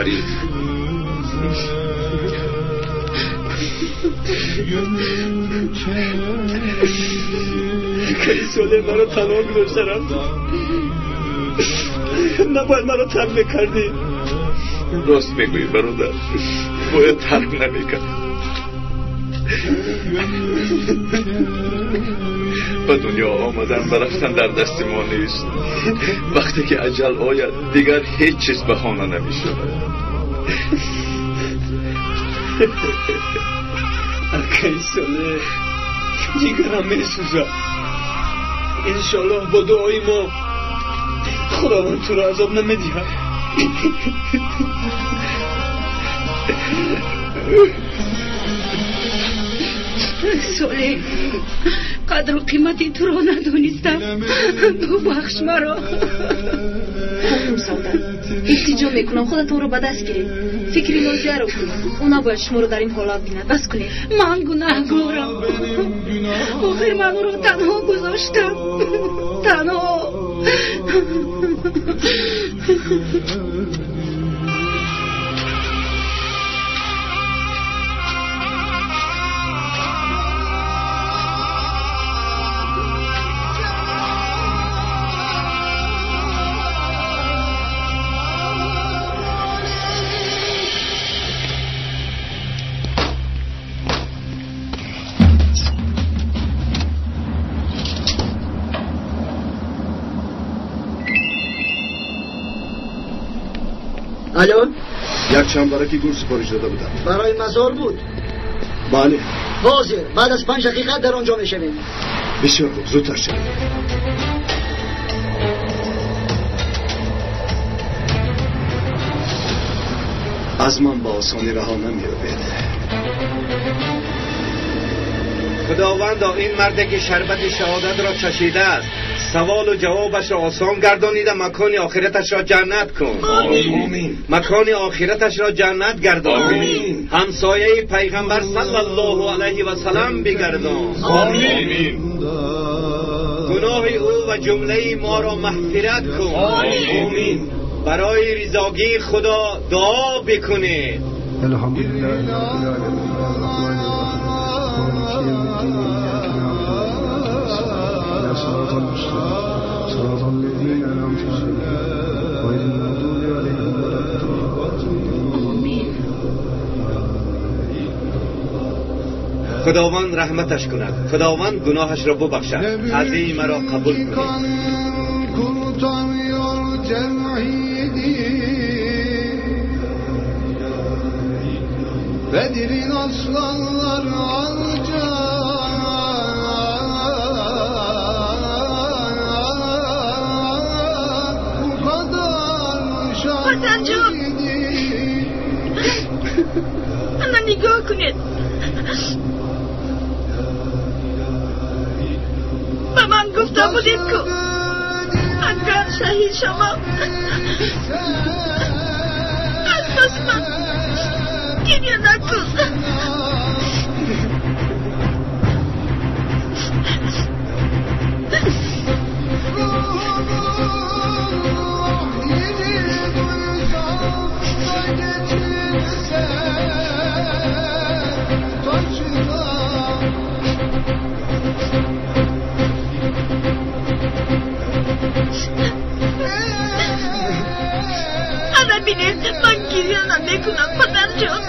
Шариф. Акаи Солеҳ маро танҳо гузошта рафт. Набояд маро тарк мекардӣ. Рост мегӯӣ бародар, бояд тарк намекард. Ба дунё омадан ва рафтан дар дасти мо нест. Вақте ки аҷал ояд, дигар ҳеҷ чиз баҳона намешавад. Акаи Солеҳ, ҷигарам месӯзад. Иншоаллоҳ бо дуои мо Худованд туро азоб намедиҳад. Солеҳ, қадру қимати туро надонистам. Бубахш маро. Хонум Савдат, илтиҷо мекунам, худатонро ба даст гиред. Фикри Нозияро кунед. Ӯ набояд шуморо дар ин ҳолат бинад. Бас кунед. Ман гунаҳгорам. Охир ман ӯро танҳо гузоштам. Танҳо. Алло? Як чанд бараки гул супориш дода будам. Барои мазор буд? Бале. Ҳозир, баъд аз 5 дақиқа дар он ҷо мешавем. Бисёр хуб, зудтар шавед. Аз ман ба осонӣ раҳо намеёбед. Худовандо, ин марде ки шарбати шаҳодатро чашидааст, саволу ҷавобашро осон гардонида, макони охираташро ҷаннат кун. Омин. Макони охираташро ҷаннат гардон. Омин. Ҳамсояи пайғамбар саллаллоҳу алайҳи васаллам бигардон. Омин. Гуноҳи ӯ ва ҷумлаи моро мағфират кун. Омин. Барои ризогии Худо дуо бикунед. صراط المستقيم صراط الذين أنعمت عليهم غير المغضوب عليهم ولا الضالين. Худованд раҳматаш кунад. Худованд гуноҳашро бубахшад. Азимаро қабул кунед. Bedir'in aslanlar alacak. Падарҷон, ана нигоҳ кунед. Ба ман гуфта будед, ку агар шаҳид шавам, аз паси ман гиря накун. Ана бинед, ман гиря намекунам, падарҷон.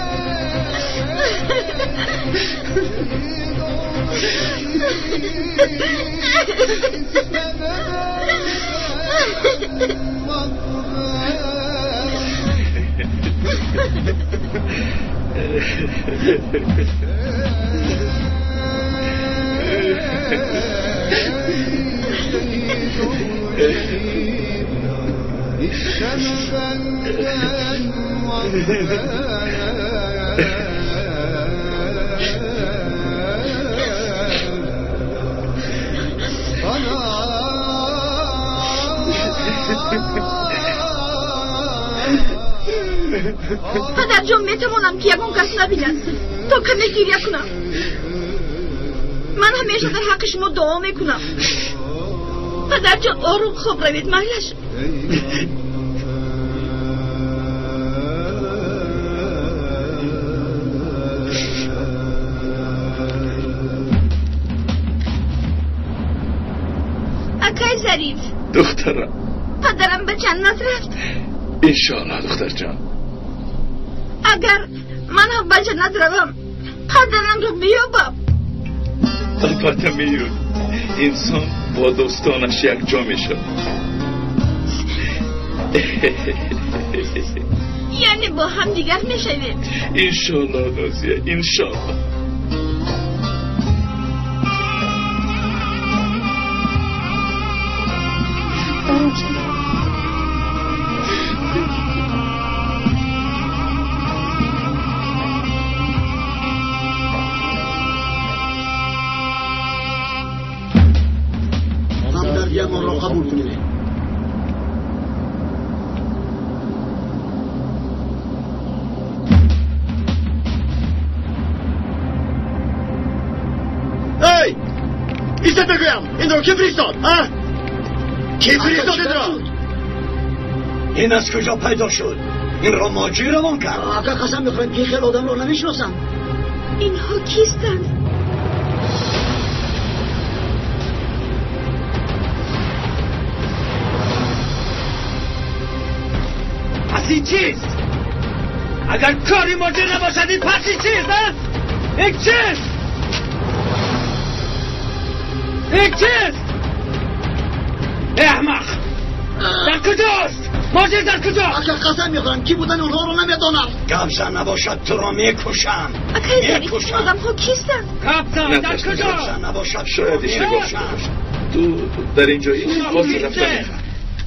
Падарҷон, метавонам ки ягон кас набинад, то каме гиря кунам. Ман ҳамеша дар ҳаққи шумо дуо мекунам. Падарҷон, ором хоб равед, майлаш. Духтарам. Падарам ба ҷаннат рафт. Иншоаллоҳ духтарҷон. Агар ман ҳам ба ҷаннат равам, падарамро биёбам. Албатта меёбӣ. Инсон бо дӯстонаш якҷо мешавад. Яъне бо ҳам дигар мешавем. Иншоаллоҳ Нозия, иншоаллоҳ. ҳамдардиямонро қабул кунед. Эй! Истед мегӯям! Инро кӣ фиристод? А? Кӣ фиристод инро? Ин аз куҷо пайдо шуд? Инро моҷӣ равон кард. Ака, қасам мехӯрам ки хел одамро намешиносам. Инҳо кистанд? Пас ин чист? Агар кори моҷӣ набошад, ин пас ин чист, а? Ин чист? Ин чист? Эй аҳмақ! Дар куҷост? Моҷир дар куҷост? Ака, қасам мехӯрам ки будани онҳоро намедонам. Гап зан набошад туро мекушам. Акай Зариф, ин одамҳо кистанд? Гап зан, дар куҷост? Гап зан набошад шояд иштибоҳ шуда бошад. Ту дар ин ҷо ҳеҷ хоси рафта мехоҳӣ.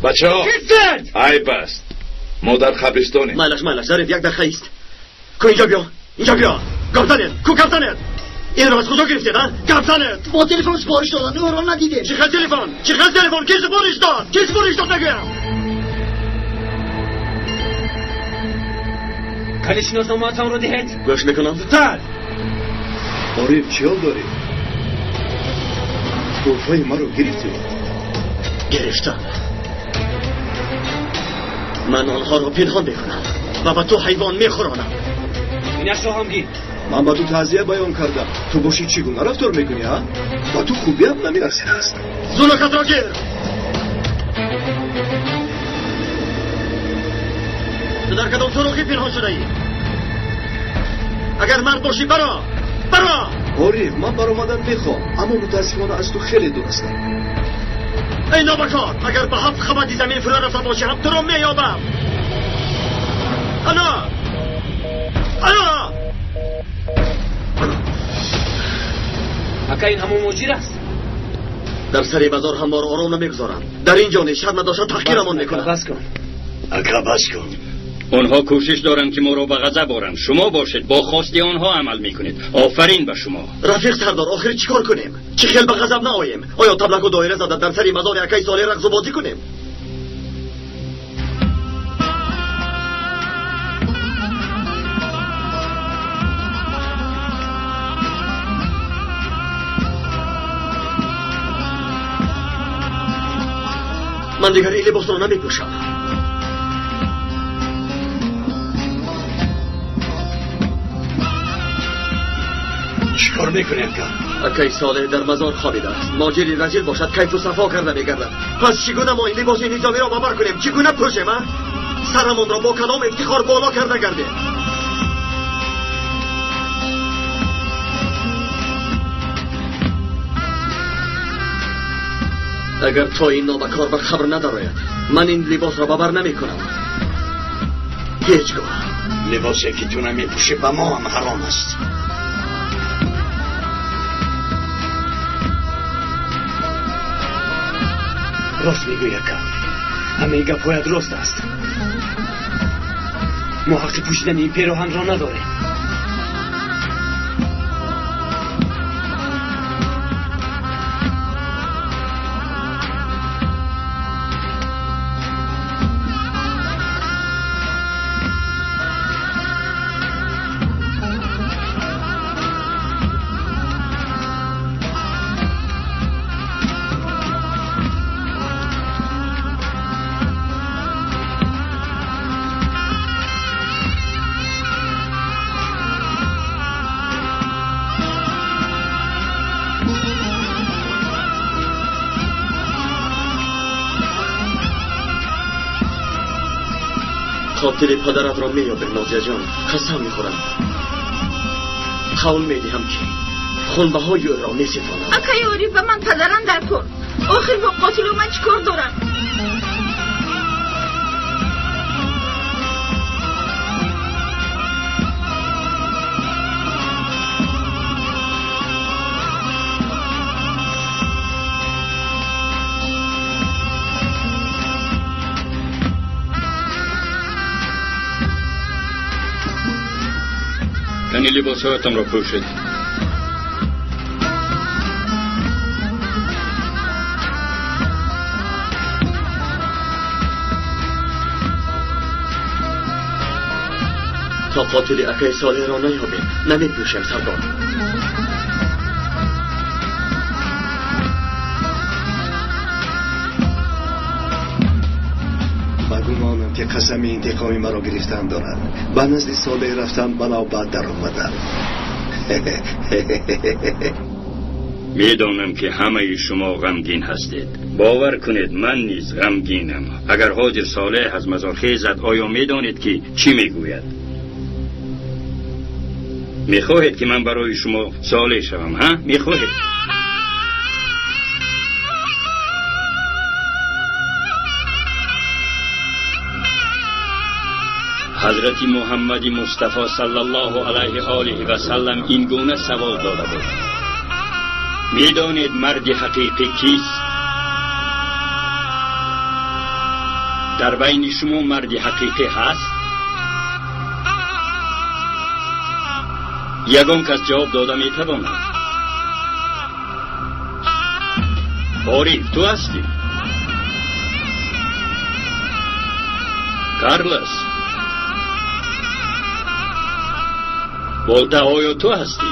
Бачаҳо, кистанд? Айб аст. Мо дар қабристонем. Майлаш, майлаш, Зариф, як дақиқа ист. Ку инҷо биё, инҷо биё. Гап занед, ку гап занед. Инро аз куҷо гирифтед, а? Гап занед. Бо телефон супориш доданд, ӯро надидем. Чӣ хел телефон? Чӣ хел телефон? Кӣ супориш дод? Кӣ супориш дод мегӯям? Кали шиносномаатонро диҳед. Гӯш мекунам. Зудтар. Ориф, чӣ ҳол дорӣ? Тӯҳфаи маро гирифтӣ? Гирифтам. Ман онҳоро пинҳон мекунам ва ба ту ҳайвон мехӯронам. Инашро ҳам гир. Ман ба ту таъзия баён кардам. Ту бошӣ чӣ гуна рафтор мекунӣ, а? Ба ту хубиям намерасидааст. Зулукатро гир. Ту дар кадом суроғӣ пинҳон шудаӣ? Агар мард бошӣ, баро! Баро! Ориф, ман баромадан мехоҳам, аммо мутаассифона аз ту хеле дур ҳастам. Эй нобакор, агар ба ҳафт қабати замин фурӯ рафта бошӣ ҳам туро меёбам. Ало! Ало! Ака, ин ҳамон муҷир аст? Дар сари базор ҳам моро ором намегузоранд. Дар ин ҷо низ шарм надошта таҳқирамон мекунанд. Бас кун. Ака, бас кун. Онҳо кӯшиш доранд ки моро ба ғазаб оранд. Шумо бошед бо хости онҳо амал мекунед. Офарин ба шумо. Рафиқ сардор, охир чӣ кор кунем? Чӣ хел ба ғазаб наоем? Оё таблаку доира зада дар сари мазори акаи Солеҳ рақсу бозӣ кунем? Ман дигар ин либосро намепӯшам. Чӣ кор мекунӣ, ака? Акаи Солеҳ дар мазор хобидааст. Моҷири разил бошад, кайфу сафо карда мегардад. Пас чӣ гуна мо ин либоси низомиро ба бар кунем? Чӣ гуна пӯшем, а? Сарамонро бо кадом ифтихор боло карда гардем? Агар то ин нобакор ба қабр надарояд, ман ин либосро ба бар намекунам. Ҳеҷ гоҳ. Либосе ки ту намепӯшӣ ба мо ҳам ҳаром аст. Рост мегӯӣ, ака. Ҳамаи гапҳоят рост аст. Мо ҳаққи пӯшидани ин пероҳанро надорем. Қотили падарат ро меёбем, Нозия ҷон. Қасам мехӯрам. Қавл медиҳам ки хунбаҳои ӯро меситонам. Акаи Ориф, ба ман падарам дар кор. Охир бо қотилу ман чӣ кор дорам? Кани либосҳоятонро пӯшед. То қотили акаи Солеҳро наёбем, намепӯшем, сардор. Ба гумонам ки қасами интиқоми маро гирифтан дорад. Ба назди Солеҳ рафтан, ба навбат даромадам. Медонам ки ҳамаи шумо ғамгин ҳастед. Бовар кунед, ман низ ғамгинам. Агар ҳозир Солеҳ аз мазор хезад, оё медонед ки чӣ мегӯяд? Мехоҳед ки ман барои шумо Солеҳ шавам, ҳа? Мехоҳед? Ҳазрати Муҳаммади Мустафо саллаллоҳу алайҳи олиҳи васаллам ин гуна савол дода буд: медонед марди ҳақиқӣ кист? Дар байни шумо марди ҳақиқӣ ҳаст? Ягон кас ҷавоб дода метавонад? Ориф, ту ҳастӣ? Карлос, Волта, оё ту ҳастӣ?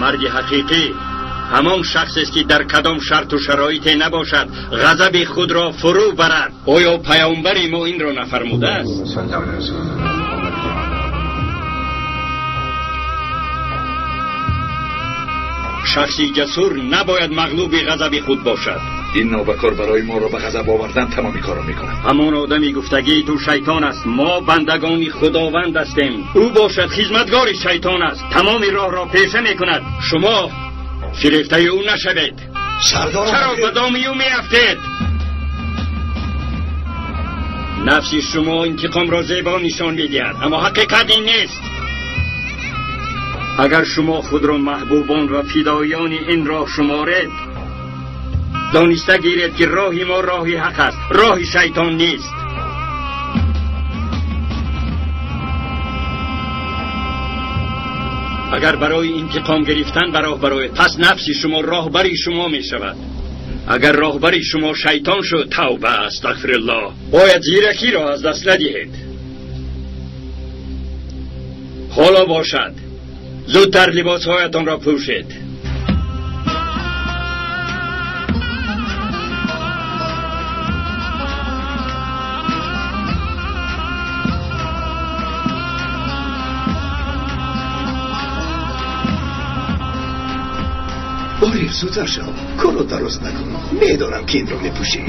Марди ҳақиқӣ ҳамон шахсест ки дар кадом шарту шароите набошад ғазаби худро фурӯ барад. Оё паёмбари мо инро нафармудааст? Шахси ҷасур набояд мағлуби ғазаби худ бошад. Ин нобакор барои моро ба ғазаб овардан тамоми корро мекунад. Ҳамон одами гуфтагии ту шайтон аст. Мо бандагони Худованд ҳастем. Ӯ бошад хизматгори шайтон аст. Тамоми роҳро пеша мекунад. Шумо фирефтаи ӯ нашавед. Чаро ба доми ӯ меафтед? Нафси шумо интиқомро зебо нишон медиҳад, аммо ҳақиқат ин нест. Агар шумо худро маҳбубон ва фидоиёни ин роҳ шуморед, дониста гиред ки роҳи мо роҳи ҳақ аст, роҳи шайтон нест. Агар барои интиқом гирифтан ба роҳ бароед, пас нафси шумо роҳбари шумо мешавад. Агар роҳбари шумо шайтон шуд, тавба, астағфируллоҳ. Бояд зиракиро аз даст надиҳед. Ҳоло бошад, зудтар либосҳоятонро пӯшед. Ориф, зудтар шав, корро дароз накун. Медонам ки инро мепӯшӣ.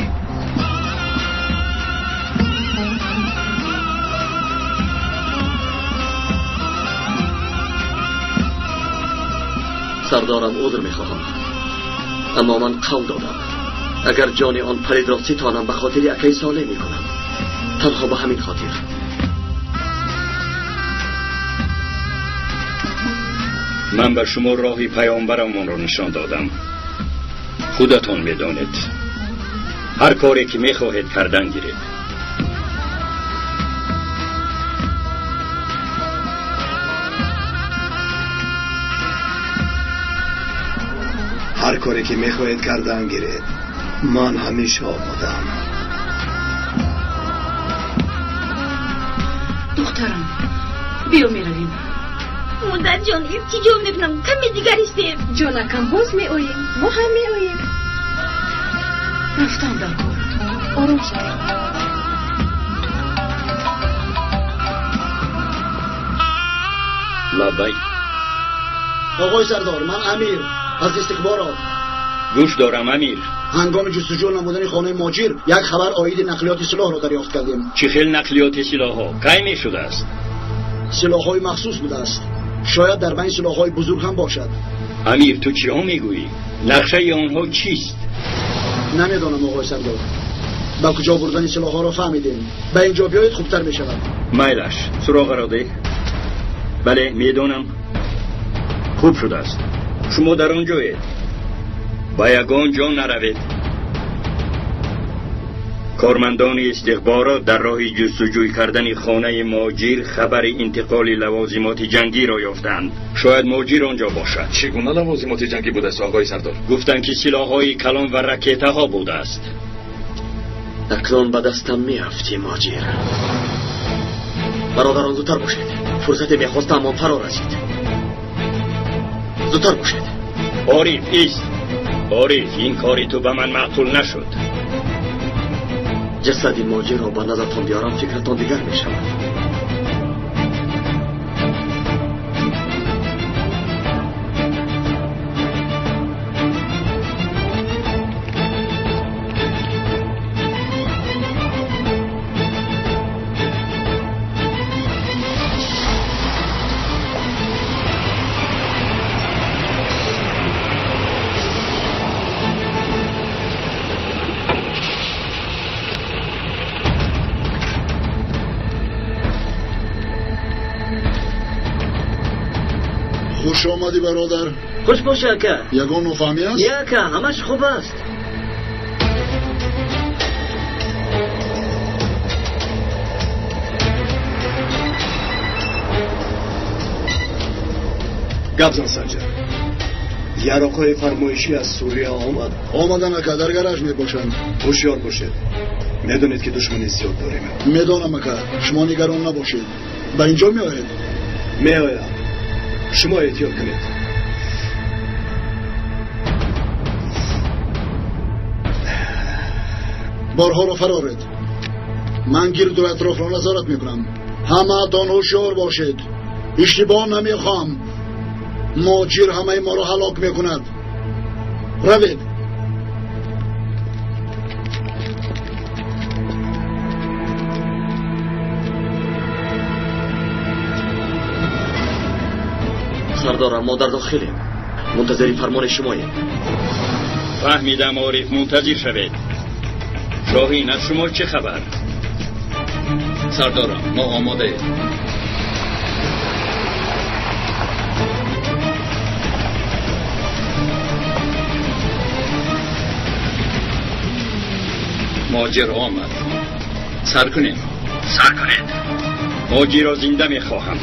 Сардорам, узр мехоҳам, аммо ман қавл додам агар ҷони он палидро ситонам ба хотири акаи Солеҳ мекунам. Танҳо ба ҳамин хотир. Ман ба шумо роҳи паёмбарамонро нишон додам. Худатон медонед. Ҳар коре ки мехоҳед кардан гиред. Ҳар коре ки мехоҳед кардан гиред. Ман ҳамеша омодаам. Духтарам, биё меравем. Модарҷон, илтиҷо мекунам, каме дигар истем. Ҷонакам, боз меоем. Мо ҳам меоем. Рафтам дар кор. Ором шавед. Лаббайк. Оғои сардор, ман Амир аз истиқборот. Гӯш дорам, Амир. Ҳангоми ҷустуҷӯ намудани хонаи Моҷир як хабар оиди нақлиёти силоҳро дарёфт кардем. Чӣ хел нақлиёти силоҳҳо? Кай мешудааст? Силоҳҳои махсус будааст. Шояд дар байни силоҳҳои бузург ҳам бошад. Амир, ту чиҳо мегӯӣ? Нақшаи онҳо чист? Намедонам оғои сардор. Ба куҷо бурдани силоҳҳоро фаҳмидем. Ба инҷо биёед, хубтар мешавад. Майлаш, суроғаро деҳ. Бале, медонам. Хуб шудааст. Шумо дар он ҷоед. Ба ягон ҷо наравед. Кормандони истихборот дар роҳи ҷустуҷӯй кардани хонаи Моҷир хабари интиқоли лавозимоти ҷангиро ёфтанд. Шояд Моҷир он ҷо бошад. Чӣ гуна лавозимоти ҷангӣ будааст, оғои сардор? Гуфтанд, ки силоҳҳои калон ва ракетаҳо будааст. Акнун ба дастам меафтӣ, Моҷир. Бародарон, зудтар бошед. Фурсате мехостам, он фаро расид. Зудтар бошед. Ориф, ист. Ориф, ин кори ту ба ман маъқул нашуд. Ҷасади Моҷирро ба назартон биёрам, фикратон дигар мешавад. Хуш омадӣ, бародар. Хуш бошӣ, ака. Ягон нофаҳмӣ аст? Не, ака, ҳамаш хуб аст. Гап зан, Санҷар. Яроқҳои фармоишӣ аз Сурия омад? Омадан, ака, дар гараж мебошанд. Ҳушёр бошед. Медонед, ки душмани зиёд дорем. Медонам, ака, шумо нигарон набошед. Ба инҷо меоед? Меоям. Шумо эҳтиёт кунед. Борҳоро фароред. Ман гирду атрофро назорат мекунам. Ҳамаатон ҳушёр бошед. Иштибоҳ намехоҳам. Моҷир ҳамаи моро ҳалок мекунад. Равед. Сардорам, мо дар дохилем. Мунтазири фармони шумоем. Фаҳмидам, Ориф, мунтазир шавед. Шоҳин, аз шумо чӣ хабар? Сардорам, мо омодаем. Моҷир омад. Сар кунем. Сар кунед. Моҷирро зинда мехоҳам.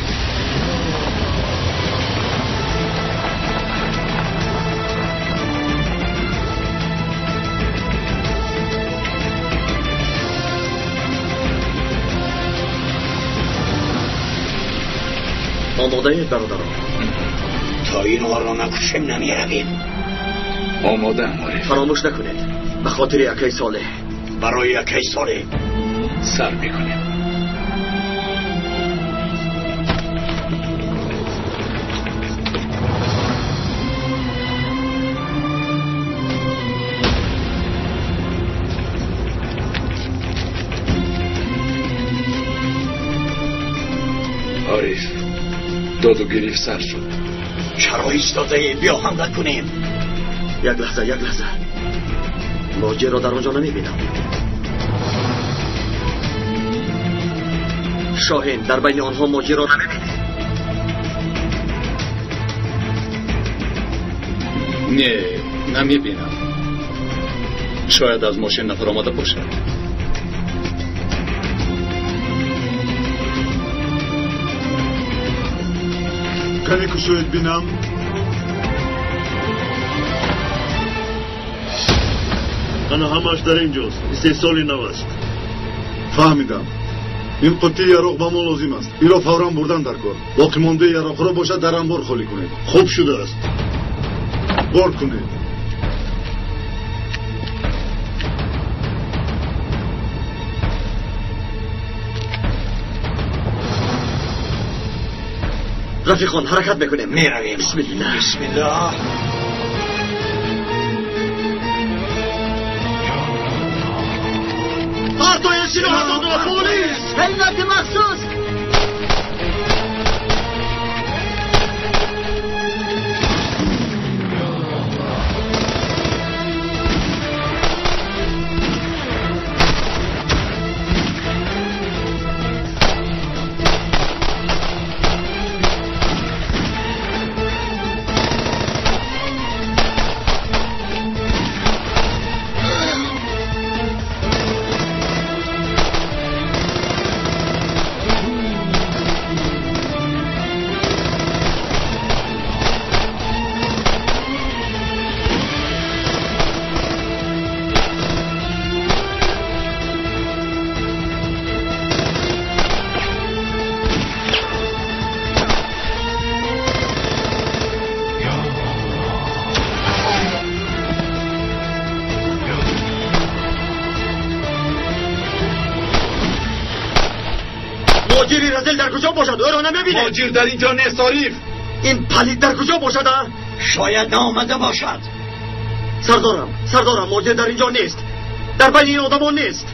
Омодаед, бародарон? То инҳоро накушем, намеравем. Омодаам, Ориф. Фаромӯш накунед, ба хотири акаи Солеҳ. Барои акаи Солеҳ сар мекунем. Ориф, доду гирифт сар шуд. Чаро истодаӣ? Биё ҳамла кунем. Як лаҳза, як лаҳза. Моҷирро дар он ҷо намебинам. Шоҳин, дар байни онҳо Моҷирро намебинӣ? Не, намебинам. Шояд аз мошин нафаромада бошад. Кане кушоед бинам. Ана ҳамааш дар ин ҷост. Истеҳсоли нав аст. Фаҳмидам. Ин қуттии яроқ ба мо лозим аст. Инро фавран бурдан дар кор. Боқимондаи яроқро бошад дар анбор холӣ кунед. Хуб шудааст. Бор кунед. Рафиқон, ҳаракат мекунем. Меравем. Бисмиллаҳ. Бисмиллаҳ. Партоед силоҳатонро, полис! Хизмати махсус! در کجا باشد؟ او را نمیبینید. ماجر در اینجا نیست عارف. این پلید در کجا باشد؟ شاید نامده باشد. سردارم، سردارم، ماجر در اینجا نیست. در بین این آدمان نیست.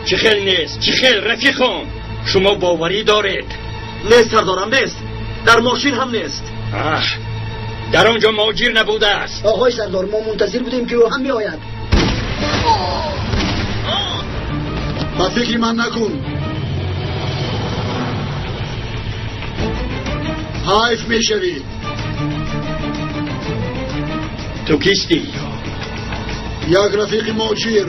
چه خیل نیست؟ چه خیل رفیقم؟ شما باوری دارید؟ نیست سردارم، نیست. در ماشین هم نیست. در آنجا ماجر نبوده است. آقای سردار، ما منتظر بودیم که او هم بیاید. با فکری من نکن. حیف میشوی. تو کیستی؟ یک رفیق ماجر.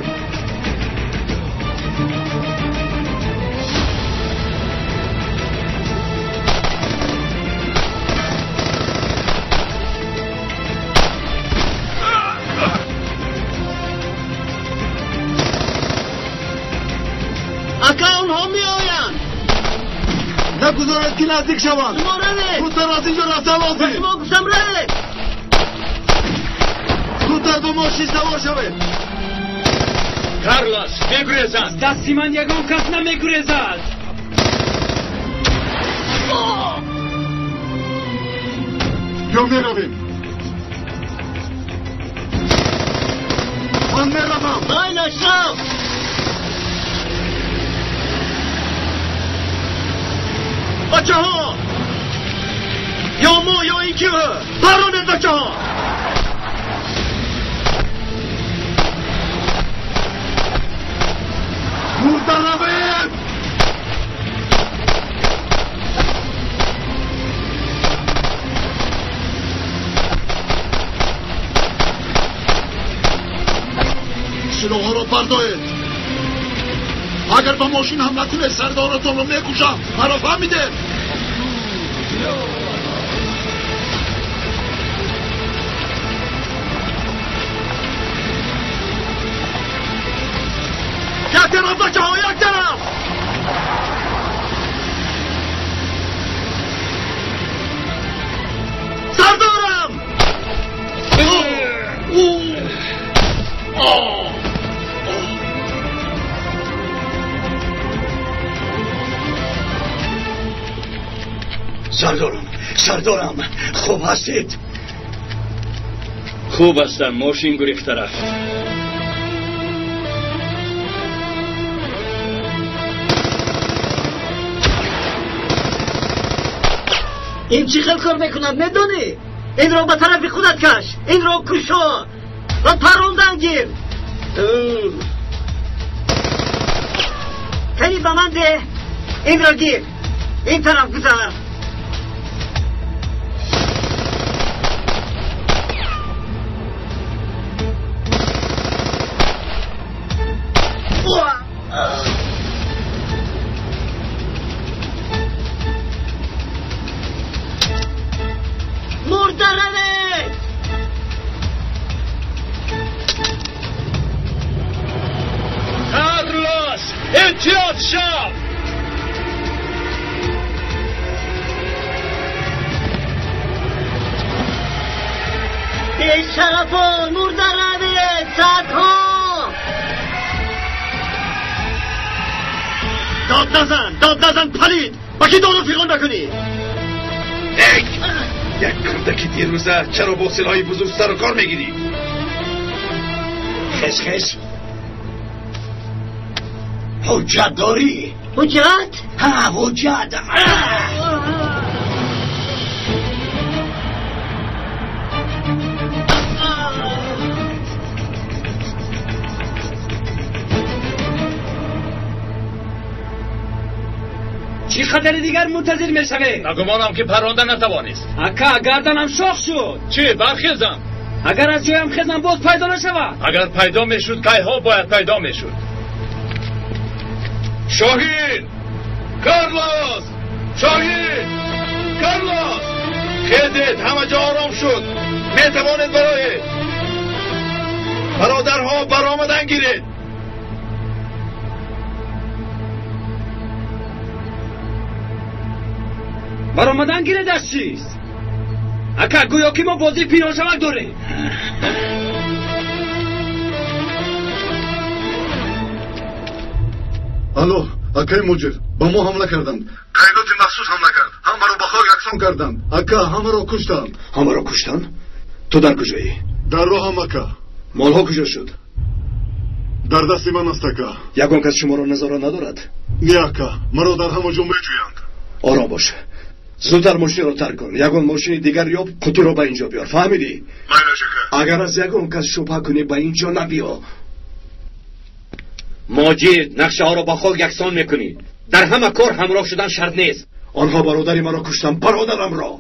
اکا اونها میآیند. نگذارد که نزدیک شوند. شما روید. زودتر از اینجا رفتن لازم. شما گفتم روید. زودتر به ماشین سوار شوید. کارلوس میگریزد. دستی من یگان کس نمیگریزد. یا میرویم. من میروم. من اشرف. بچه ها، یا ما یا این کیه؟ پرانید بچه ها. مرده روید. سلاح را بردارید. اگر با ماشین حمله کنه سردارتون رو میکشم. مرا فهمیده؟ یک طرف بچه ها، یک طرف. سردارم. سردارم، سردارم، خوب هستید؟ خوب هستم. ماشین گریخته رفت. این چی خیل کار میکند میدونی؟ این را به طرف خودت کش، این را کشا و پروندن گیر. کنی به من ده، این را گیر، این طرف گذر. داد نزن، داد نزن پلید. با کی داد و فیغان نکنی؟ یک کودکی دیروزه چرا با سلاحی بزرگ سر و کار میگیری؟ خش خش. ҳуҷҷат дорӣ? Ҳуҷҷат? Ҳа, ҳуҷҷат. Чӣ қадари дигар мунтазир мешавем? Нагумонам ки парронда натавонист. Ака, гарданам шох шуд. Чӣ, бархезам? Агар аз ҷоям хезам боз пайдо нашавад. Агар пайдо мешуд, кайҳо бояд пайдо мешуд. Шоҳин! Карлос! Шоҳин! Карлос! Хезед, ҳама ҷо ором шуд. Метавонед бароед. Бародарҳо, баромадан гиред. Баромадан гиред аз чист? Ака, гӯё ки мо бозии пинҳоншавак дорем. Алло, акаи Муҷир, ба мо ҳамла карданд. Қайноти махсус ҳамла кард. Ҳамаро ба хок яксон карданд. Ака, ҳамаро куштанд. Ҳамаро куштанд? Ту дар куҷоӣ? Дар роҳам, ака. Молҳо куҷо шуд? Дар дасти ман аст, ака. Ягон кас шуморо назора надорад? Не, ака, маро дар ҳама ҷо меҷӯянд. Ором бош. Зудтар мошинро тарк кун. Ягон мошини дигар ёб, қутиро ба инҷо биёр. Фаҳмидӣ? Майлаш, ака. Агар аз ягон кас шубҳа кунӣ, ба инҷо набиё. Моҷид, нақшаҳоро ба хок яксон мекунӣ. Дар ҳама кор ҳамроҳ шудан шарт нест. Онҳо бародари маро куштанд, бародарамро.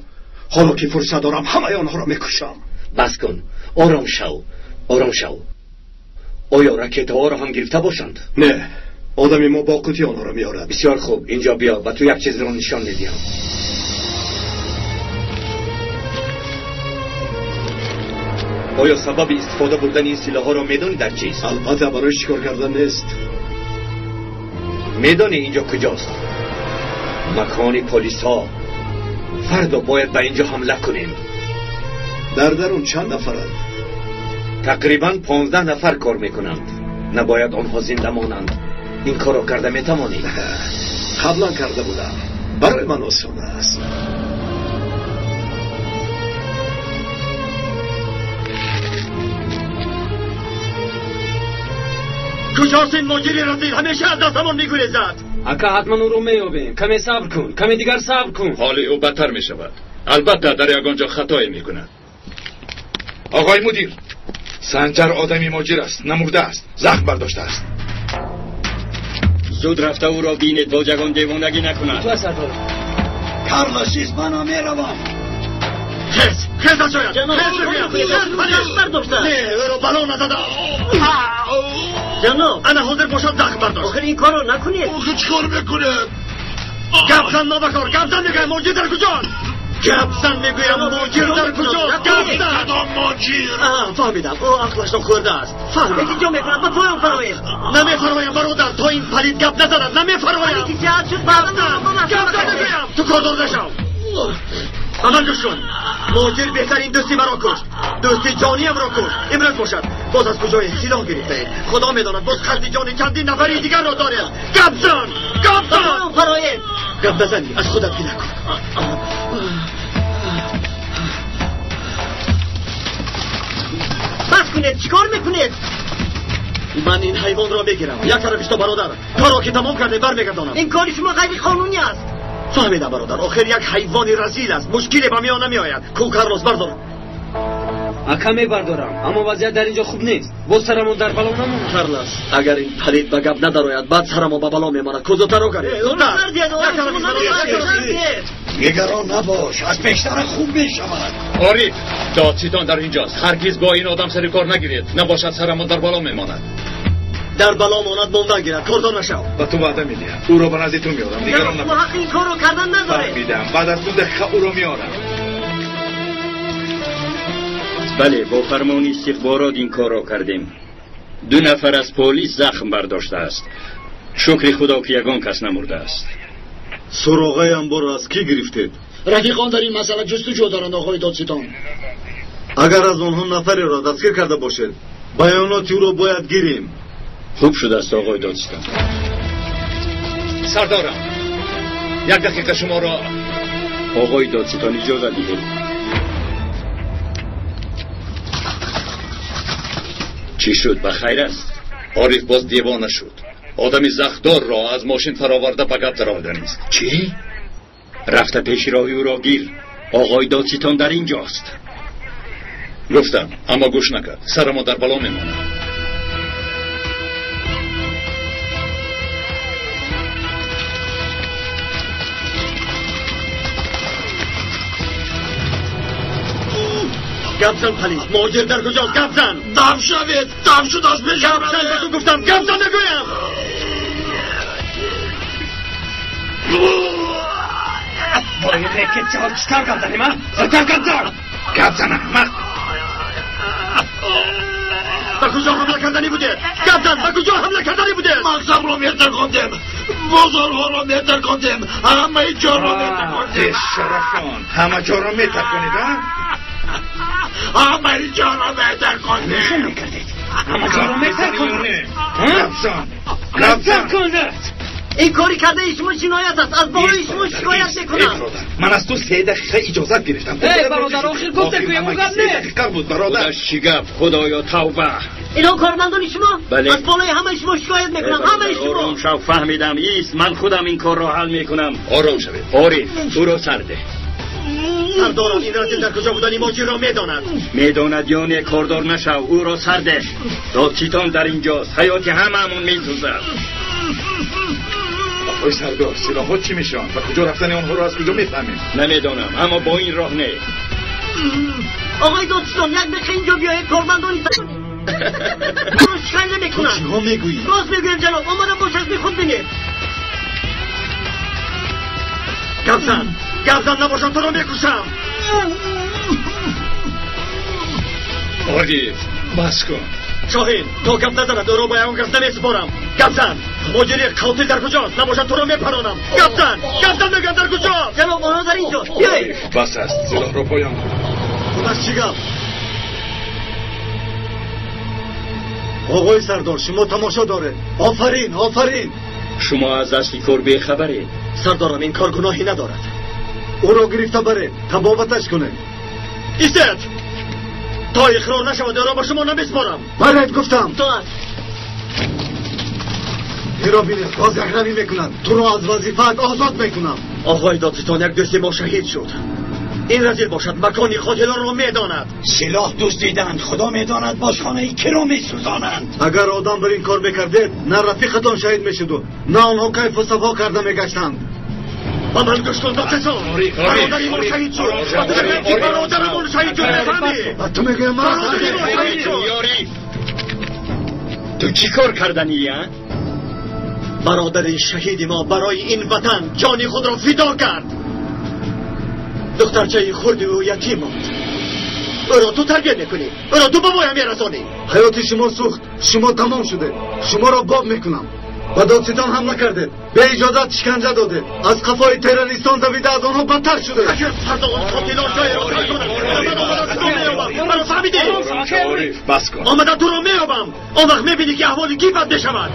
Ҳоло ки фурсат дорам, ҳамаи онҳоро мекушам. Бас кун, ором шав, ором шав. Оё ракетаҳоро ҳам гирифта бошанд? Не, одами мо бо қути онҳоро меорад. Бисёр хуб, инҷо биё, ба ту як чизро нишон медиҳам. Оё сабаби истифода бурдани ин силоҳҳоро медонӣ дар чист? Албатта, барои шикор кардан нест. Медонӣ инҷо куҷост? Макони полисҳо. Фардо бояд ба инҷо ҳамла кунем. Дар дарун чанд нафаранд? Тақрибан 15 нафар кор мекунанд. Набояд онҳо зинда монанд. Ин корро карда метавонӣ? Қаблан карда будам. Барои ман осон аст. Куҷост ин моҷири разил? Ҳамеша аз дастамон мегурезад. Ака, ҳатман ӯро меёбем. Каме сабр кун, каме дигар сабр кун. Ҳоли ӯ бадтар мешавад. Албатта дар ягон ҷо хатое мекунад. Оғои мудир, Санҷар одами моҷир аст, намурда аст, захм бардоштааст. Зуд рафта ӯро бинед, боз ягон девонагӣ накунад. Ту сардор. Карлос, ман меравам. Хез, хез аз ҷоят. Хез, бардошта. Не, ӯро бало назада. Ҷаноб, ана ҳозир бошад захм бардошт. Охир ин корро накунед. Охир чӣ кор мекунед? Гап зан, нобакор, гап зан мегӯям, моҷир дар куҷост? Гап зан мегӯям, моҷир дар куҷост? Гап зан. Кадом моҷир? Фаҳмидам, ӯ ақлашро хӯрдааст. Фаҳмидам. Эҳтиҷо мекунам, ба поён фароед. Намефароям, бародар, то ин палид гап назанад, намефароям. Ҳале ки сиҳат шуд, баъдан гап зан мегӯям, ту кордор нашав. Ба ман гӯш кун. Моҷир беҳтарин дӯсти маро кушт. Дӯсти ҷониямро кушт. Имрӯз бошад. Боз аз куҷое силоҳ гирифтаед? Худо медонад, боз қасди ҷони чандин нафари дигарро доред. Гап зан! Гап зан! Фароед. Гап назанӣ, аз худат гила кун. Бас кунед, чӣ кор мекунед? Ман ин ҳайвонро мегирам. Як тарафиш то бародар. Корро ки тамом кардем, бармегардонам. Ин кори шумо ғайриқонунӣ аст. Фаҳмидам, бародар, охир як ҳайвони разил аст. Мушкиле ба миён намеояд. Ку, Карлос, бардор. Ака, мебардорам, аммо вазъият дар инҷо хуб нест. Боз сарамон дар бало намонад. Карлос, агар ин палид ба гап надарояд, баъд сарамон ба бало мемонад. Ку, зудтар каред. Зудтар. Нигарон набош, аз пештара хуб мешавад. Ориф, додситон дар инҷост. Ҳаргиз бо ин одам сари кор нагиред. Набошад сарамон дар бало мемонад. Дар бало монад, мондан гирад. Кордор нашав. Ба ту ваъда медиҳам. Ӯро ба назди ту меорам. Нигарон набош. Ҳаққи ин корро кардан надоред. Фаҳмидам. Баъд аз 2 дақиқа ӯро меорам. Бале, бо фармони истихборот ин корро кардем. 2 нафар аз полис захм бардоштааст. Шукри худо ки ягон кас намурдааст. Суроғаи амборро аз кӣ гирифтед? Рафиқон дар ин масъала ҷустуҷӯ доранд, оғои додситон. Агар аз онҳо нафареро дастгир карда бошед, баёноти ӯро бояд гирем. Хуб шудааст, оғои додситон. Сардорам, як дақиқа шуморо. Оғои додситон, иҷоза диҳед. Чӣ шуд, ба хайр аст? Ориф боз девона шуд. Одами захмдорро аз мошин фароварда ба гап дароварданист. Чӣ? Рафта пеши роҳи ӯро гир. Оғои додситон дар инҷост. Гуфтам, аммо гӯш накард. Сарамо дар бало мемонад. Гап зан палид, муҳоҷир дар куҷост? Гап зан! Дам шавед, дам шуд аз пеш. Гап зан, ба ту гуфтам, гап зан мегӯям. Вой рекетчиҳо, чӣ тавр гап занем, а? Зудтар гап зан! Гап зан, аҳмақ! Ба куҷо ҳамла карданӣ будед? Гап зан, ба куҷо ҳамла карданӣ будед? Мағзамро метаркондем, бозорҳоро метаркондем, ҳамаи ҷоро метаркондем. Бешарафон, ҳама ҷоро метарконед, а? Ҳамаи ҷоро метаркондем. Хел мекардед? Ҳама ҷоро метаркондед? Гап зан, гап зан! Ин кори кардаи шумо ҷиноят аст. Аз болои шумо шикоят мекунам. Ман аз ту 3 дақиқа иҷозат гирифтам. Эй бародар, охир гуфта ки ягон гап не. 3 дақиқа буд, бародар. Худаш чӣ гап? Худоё, тавба. Инҳо кормандони шумо? Аз болои ҳамаи шумо шикоят мекунам. Ҳамаи шумо. Ором шав, фаҳмидам. Ист, ман худам ин корро ҳал мекунам. Ором шавед. Ориф, ӯро сар деҳ. Сардорам, ин разил дар куҷо будани муҳоҷирро медонад. Медонад ё не, кордор нашав, ӯро сар деҳ. Додситон дар инҷост, ҳаёти ҳамаамон месӯзад. Оғои сардор, силоҳҳо чӣ мешаванд? Ба куҷо рафтани онҳоро аз куҷо мефаҳмем? Намедонам, аммо бо ин роҳ не. Оғои додситон, як дақиқа инҷо биёед, кормандони шиканҷа мекунанд. Чиҳо мегӯӣ? Рост мегӯям ҷаноб, омада бо чашми худ бинед. Гап зан, гап зан, набошам туро мекушам. Ориф, бас кун. Шоҳин, то гап назанад ӯро ба ягон кас намесупорам. Гап зан, муҳоҷири қотил дар куҷост? Набошад туро мепаронам. Гап зан, гап зан мегӯям, дар куҷост? Ҷаноб, онҳо дар инҷост. Биёед. Бас аст, силоҳро поён кун. Худаш чӣ гап? Оғои сардор, шумо тамошо доред. Офарин, офарин. Шумо аз дасти кор бехабаред. Сардорам, ин кор гуноҳе надорад. Ӯро гирифта баред, табобаташ кунед. Истед! То иқрор нашавад ӯро ба шумо намесупорам. Баред, гуфтам. Тоат. Иро бинед, боз якравӣ мекунад. Туро аз вазифаат озод мекунам. Оғои додситон, як дӯсти мо шаҳид шуд. Ин разил бошад, макони қотилонро медонад. Силоҳ дуздиданд, худо медонад боз хонаи киро месӯзонанд. Агар одам бар ин кор мекардед, на рафиқатон шаҳид мешуду, на онҳо кайфу сафо карда мегаштанд. Ба ман гӯш кун, додситон. Бародари мо шаҳид шуд. Бародарамон шаҳид шуд, мефаҳмӣ? Ба ту мегӯям, бародари мо шаҳид шуд. Ту чӣ кор карданӣ, а? Бародари шаҳиди мо барои ин ватан ҷони худро фидо кард. Духтарчаи хурди ӯ ятим монд. Ӯро ту тарбия мекунӣ, ӯро ту ба воя мерасонӣ. Ҳаёти шумо сӯхт, шумо тамом шудед. Шуморо боб мекунам. Ба додситон ҳамла кардед, бе иҷозат шиканҷа додед, аз қафои террористон давида аз онҳо бадтар шудед. Агар фардо он қотилон ҷоеро тарк кунанд, ман омада туро меёбам. Маро фаҳмидӣ? Ориф, бас кун. Омада туро меёбам. Он вақт мебинӣ ки аҳволи кӣ бад мешавад.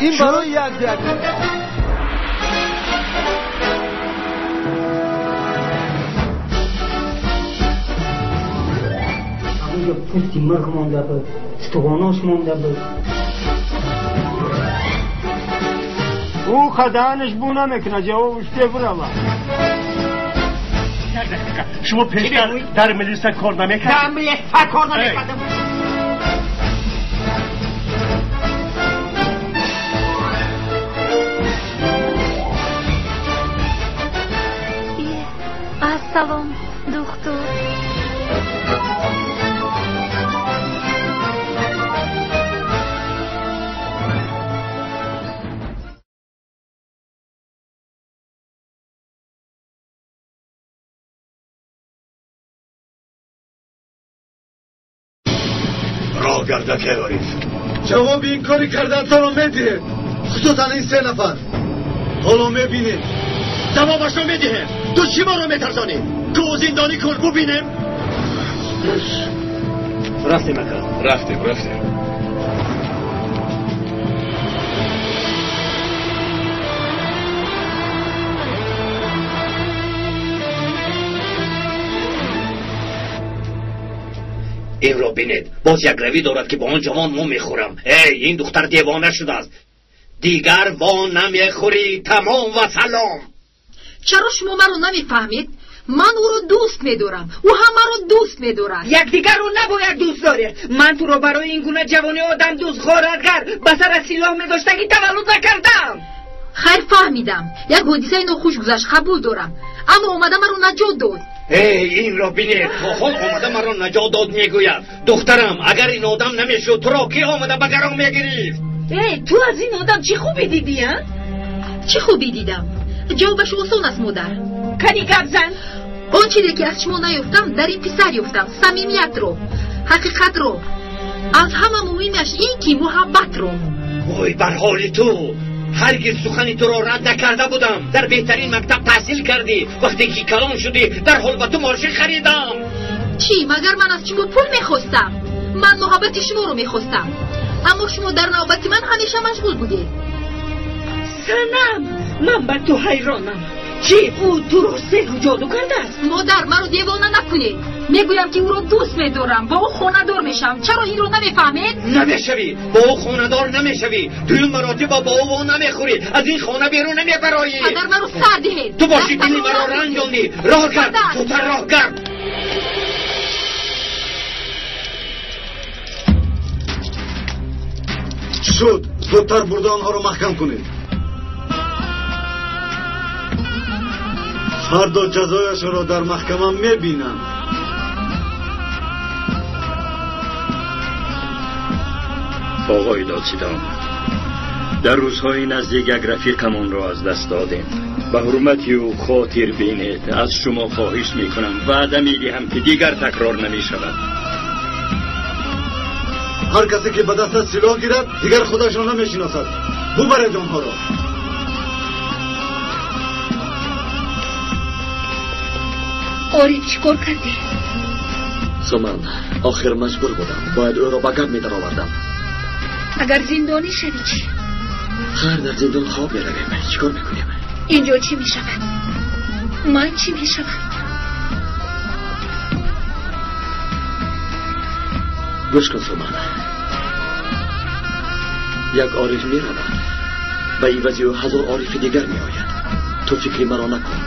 Ин барои як як. Онҷо пӯсти мурғ монда буд, устухонош монда буд. Ӯ хадаанаш бу намекунад, ҷавобаш бебурава. Як дақиқа, шумо пештар дар милиса кор намекардед? Дар милиса кор намекардам. Ассалом, духтур. Роҳ гарда Ориф. Ҷавоби ин кори кардаатонро медиҳед, хусусан ин се нафар. Ҳоло мебинед. Ҷавобашро медиҳем. Ту чӣ моро метарсонӣ? Ту зиндонӣ кун, бубинем. Рафтем ака. Рафтем, рафтем. Инро бинед, боз як равӣ дорад ки бо он ҷавон мо мехӯрам. Эй, ин духтар девона шудааст. Дигар во намехӯрӣ. Тамом ва салом. Чаро шумо маро намефаҳмед? Ман ӯро дӯст медорам, ӯ ҳам маро дӯст медорад. Якдигарро набояд дӯст доред. Ман туро барои ин гуна ҷавони одамдӯст, ғоратгар, ба сара силоҳ медоштагӣ таваллуд накардам. Хайр, фаҳмидам, як ҳодисаи нохуш гузашт, қабул дорам, аммо омада маро наҷот дод. Эй, инро бинед, то ҳол омада маро наҷот дод мегӯяд. Духтарам, агар ин одам намешуд, туро ки омада ба гарон мегирифт? Эй, ту аз ин одам чӣ хубӣ дидӣ, а? Чӣ хубӣ дидам? Ҷавобаш осон аст, модар. Кани гап зан. Он чизе ки аз шумо наёфтам, дар ин писар ёфтам. Самимиятро, ҳақиқатро, аз ҳама муҳимаш ин ки муҳаббатро. Ой, бар ҳоли ту! Ҳаргиз сухани туро рад накарда будам. Дар беҳтарин мактаб таҳсил кардӣ. Вақте ки калон шудӣ, дарҳол ба ту мошин харидам. Чӣ, магар ман аз шумо пул мехостам? Ман муҳаббати шуморо мехостам, аммо шумо дар навбати ман ҳамеша машғул будед. Санам, ман ба ту ҳайронам. Чӣ, ӯ туро сеҳру ҷоду кардааст? Модар, маро девона накунед. Мегӯям ки ӯро дӯст медорам, бо ӯ хонадор мешавам. Чаро инро намефаҳмед? Намешавӣ, бо ӯ хонадор намешавӣ. Дуюм маротиба бо ӯ во намехӯрӣ, аз ин хона берун намебароӣ. Падар, маро сар диҳед. Ту бошӣ дили маро ранҷондӣ. Роҳ кард, зудтар роҳ кард. Шуд, зудтар бурда онҳоро маҳкам кунед. Фардо ҷазояшонро дар маҳкама мебинанд. Оғои додситон, дар рӯзҳои наздик як рафиқамонро аз даст додем. Ба ҳурмати ӯ хотир бинед. Аз шумо хоҳиш мекунам, ваъда медиҳам ки дигар такрор намешавад. Ҳар касе ки ба дасташ силоҳ гирад, дигар худашро намешиносад. Бубаред онҳоро. Ориф, чӣ кор кардӣ? Суман, охир маҷбур будам. Бояд ӯро ба гап медаровардам. Агар зиндонӣ шавӣ чӣ? Хайр, дар зиндон хоб меравем. Чӣ кор мекунем? Инҷо чӣ мешавад? Ман чӣ мешавам? Гӯш кун, Суман. Як ориф меравад, ба ивази ӯ 1000 орифи дигар меояд. Ту фикри маро накун.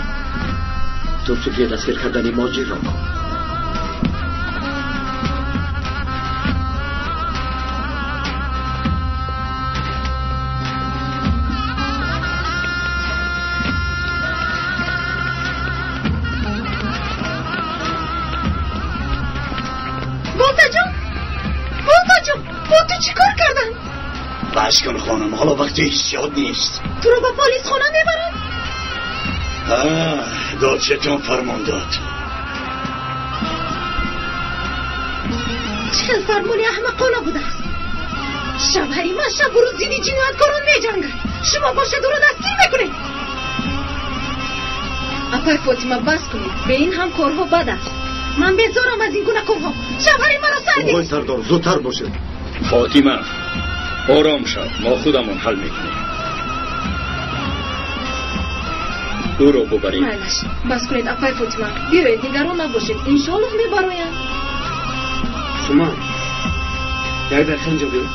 Ту фикри дастгир кардани моҷирро кун. Болтаҷон, Болтаҷон, бо ту чӣ кор карданд? Баҳс кун хонум, ҳоло вақти ҳиссиёт нест. Туро ба полисхона мебаранд? Додситон фармон дод. Чӣ хел фармони аҳмақона будааст? Шавҳари ман шабу рӯз зидди ҷинояткорон меҷангад. Шумо бошад ӯро дастгир мекунед. Апай Фотима, бас кунед. Бе ин ҳам корҳо бад аст. Ман безорам аз ин гуна корҳо. Шавҳари маро сар диҳед. Оғои сардор, зудтар бошед. Фотима, ором шав, мо худамон ҳал мекунем. Ӯро бубаред. Майлаш, бас кунед, апай Фотима. Биёед, нигарон набошед. Иншоаллоҳ мебароянд. Суман, як дақиқа инҷо биё.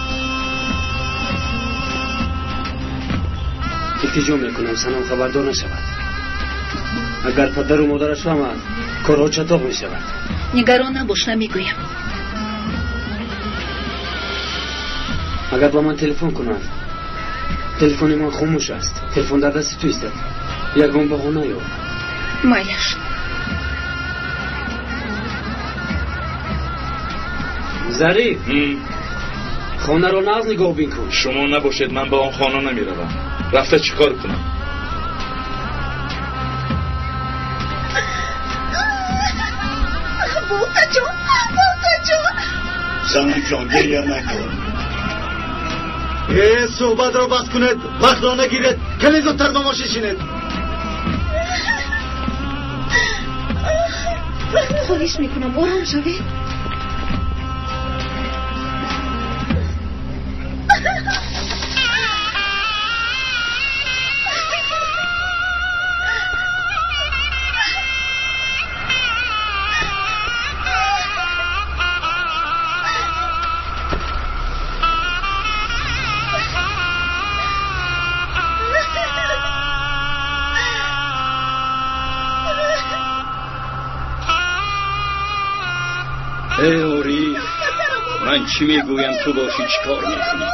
Илтиҷо мекунам, Санам хабардор нашавад. Агар падару модараш фаҳмад, корҳо чатоқ мешавад. Нигарон набош, намегӯям. Агар ба ман телефон кунад, телефони ман хомӯш аст. Телефон дар дасти ту истад. Ягон баҳона ёб. Майлаш. Зариф, хонаро нағз нигоҳбин кун. Шумо набошед, ман ба он хона намеравам. Рафта чӣ кор кунам? Болтаҷон, Болтаҷон, Занак ҷон, гиря накун. Суҳбатро бас кунед, вақтро нагиред, каме зудтар ба мошин шинед. Хоҳиш мекунам, ором шавед. Эй Ориф, ман чӣ мегӯям, ту бошӣ чӣ кор мекунӣ?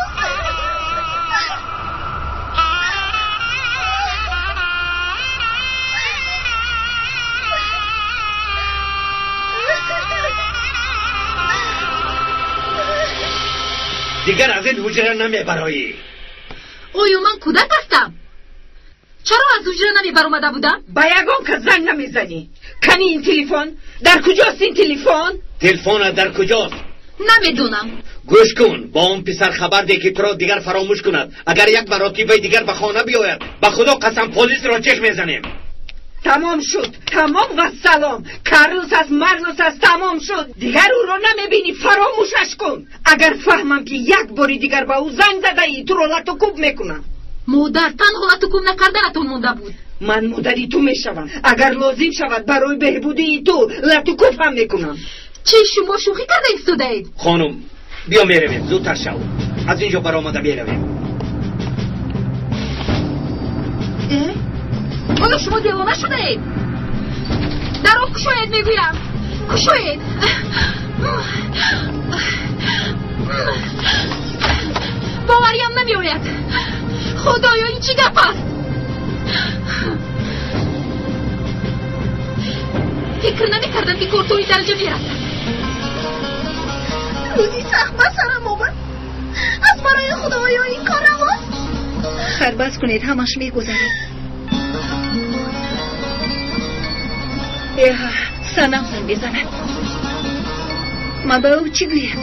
Дигар аз ин ҳуҷра намебароӣ. Оё ман кӯдак ҳастам? Чаро аз ҳуҷра намебаромада будам? Ба ягон кас занг намезанӣ. Кани ин телефон? Дар куҷост ин телефон? Телефонат дар куҷост? Намедонам. Гӯш кун, бо он писар хабар деҳ, ки туро дигар фаромӯш кунад. Агар як маротибаи дигар ба хона биёяд, ба худо қасам, полисро ҷеғ мезанем. Тамом шуд, тамом ва салом. Карлос аст, Марлос аст, тамом шуд. Дигар ӯро намебинӣ, фаромӯшаш кун. Агар фаҳмам, ки як бори дигар ба ӯ занг задаӣ, туро латукӯб мекунам. Модар, танҳо латукӯб накарданатон монда буд. Ман модари ту мешавам. Агар лозим шавад, барои беҳбудии ту латукӯб ҳам мекунам. Чӣ, шумо шӯхӣ карда истодаед? Хонум, биё меравем, зудтар шав. Аз ин ҷо баромада меравем. Оё шумо девона шудаед? Дарро кушоед, мегӯям. Кушоед. Бовариам намеояд. Худоё, ин чӣ гап аст? Фикр намекардам, ки кор то ин дараҷа мерасад. Рӯзи сахт ба сарам омад. Аз барои худоё ин кор равост? Хайр, бас кунед, ҳамаш мегузарад. Эҳ, Санам занг мезанад. Ман ба ӯ чӣ гӯям?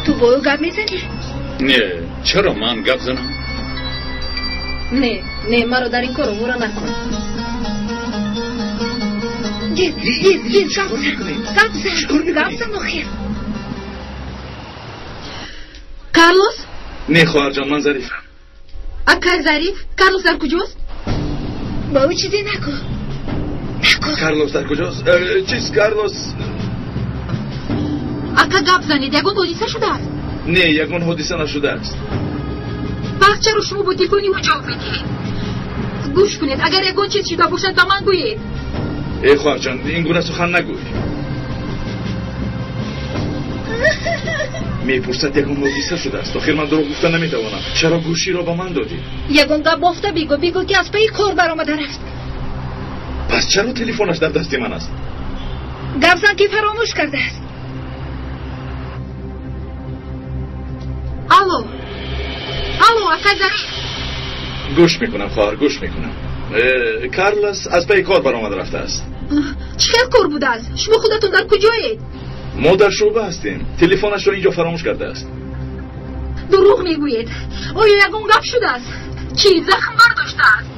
Ту бо ӯ гап мезанӣ? Не, чаро ман гап занам? Не, не, маро дар ин кор овора накун. Гир, гир, гир, гап зан, гап зан, гап зан охир. Карлос? Не, хоҳарҷон, ман Зарифам. Акай Зариф, Карлос дар куҷост? Ба ӯ чизе нагӯ. Нагӯ. Карлос дар куҷост? Чиз, Карлос. Ака, гап занед, ягон ҳодиса шудааст? Не, ягон ҳодиса нашудааст. Пас чаро шумо бо телефони ӯ ҷавоб медиҳед? Гӯш кунед, агар ягон чиз шуда бошад, ба ман гӯед. Эй хоҳарҷон, ин гуна сухан нагӯй. Мепурсад, ягон ҳодиса шудааст. Охир ман дурӯғ гуфта наметавонам. Чаро гӯширо ба ман додӣ? Ягон гап бофта бигӯ, бигӯ, ки аз пайи кор баромада рафт. Пас чаро телефонаш дар дасти ман аст? Гап зан, ки фаромӯш кардааст. Алло, алло, акай Зариф. Гӯш мекунам, хоҳар, гӯш мекунам. Карлос аз пайи кор баромада рафтааст. Чӣ хел кор будааст? Шумо худатон дар куҷоед? Мо дар шӯъба ҳастем. Телефонашро инҷо фаромӯш кардааст. Дурӯғ мегӯед. Оё ягон гап шудааст? Чӣ, захм бардоштааст?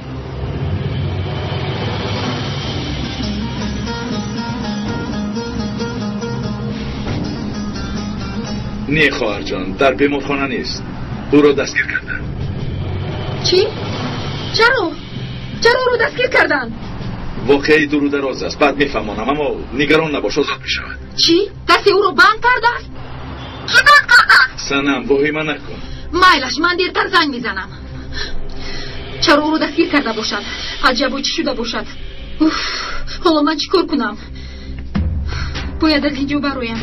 Не, хоҳарҷон, дар беморхона нест. Ӯро дастгир карданд. Чӣ? Чаро? Чаро ӯро дастгир карданд? Воқеаи дуру дароз аст, баъд мефаҳмонам, аммо нигарон набош, озод мешавад. Чӣ? Касе ӯро банд кардааст? Кӣ банд кардааст? Санам, воҳима накун. Майлаш, ман дертар занг мезанам. Чаро ӯро дастгир карда бошад? Аҷабо, чӣ шуда бошад? Уф, ҳоло ман чӣ кор кунам? Бояд аз ин ҷо бароям.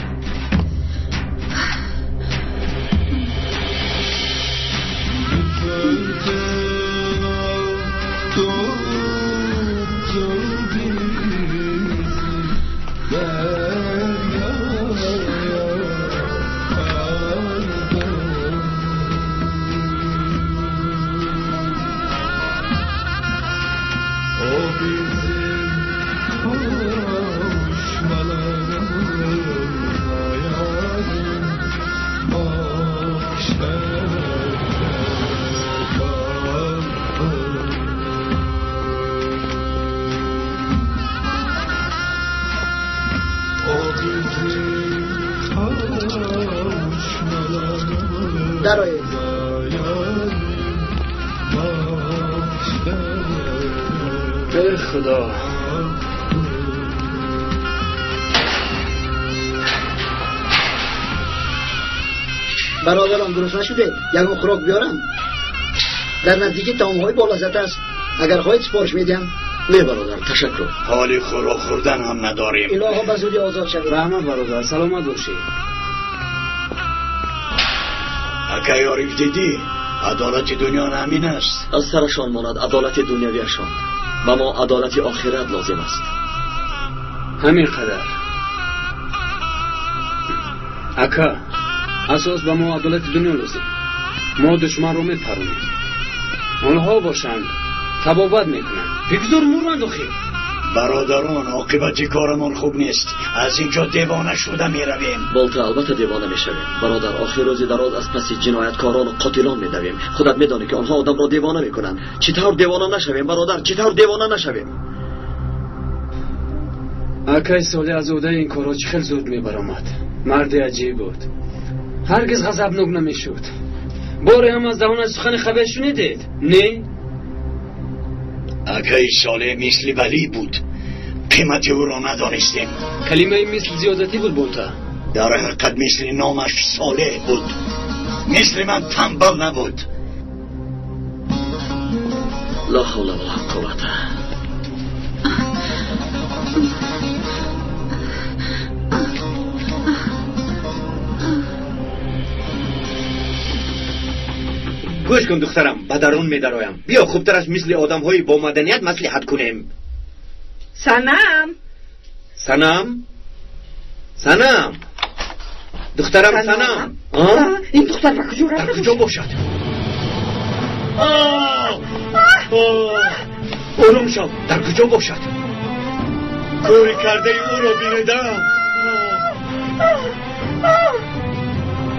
O bizim kavuşmalarımız. Дароед. Эй Худо. Бародарон, дуруст нашудед? Ягон хӯрок биёрам? Дар наздикӣ таомҳои болаззат аст. Агар хоҳед супориш медиҳам. Не бародар, ташаккур. Ҳоли хӯрок хӯрдан ҳам надорем. Илоҳо ба зудӣ озод шавед. Раҳмат бародар, саломат бошед. Акай Ориф, дидӣ? Адолати дунё ҳамин аст. Аз сарашон монад адолати дунявиашон. Ба мо адолати охират лозим аст. Ҳамин қадар. Ака, асос ба мо адолати дунё лозим. Мо душманро мепаронем. Онҳо бошанд табобат мекунанд. Бигзор муранд охир. Бародарон, оқибати корамон хуб нест. Аз инҷо девона шуда меравем. Болта, албатта девона мешавем. Бародар, охир рӯзи дароз аз паси ҷинояткорону қотилон медавем. Худат медонӣ ки онҳо одамро девона мекунанд. Чӣ тавр девона нашавем, бародар? Чӣ тавр девона нашавем? Акай Солеҳ аз уҳдаи ин корҳо чӣ хел зуд мебаромад. Марди аҷиб буд. Ҳаргиз ғазабнок намешуд. Боре ҳам аз даҳонаш сухани хабер шунидед? Не? Акай Солеҳ мисли валӣ буд. Қимати ӯро надонистем. Калимаи мисл зиёдатӣ буд, Болта. Дар ҳақиқат мисли номаш Солеҳ буд. Мисли ман танбал набуд. Ла ҳавла вала қуввата. Гӯш кун духтарам, ба дарун медароям. Биё хубтараш мисли одамҳои бо маданият маслиҳат кунем. Санам. Санам? Санам. Духтарам Санам. Ин духтар ба куҷо рафта? Дар куҷо бошад? Ором шав, дар куҷо бошад? Кори кардаи ӯро бинедам.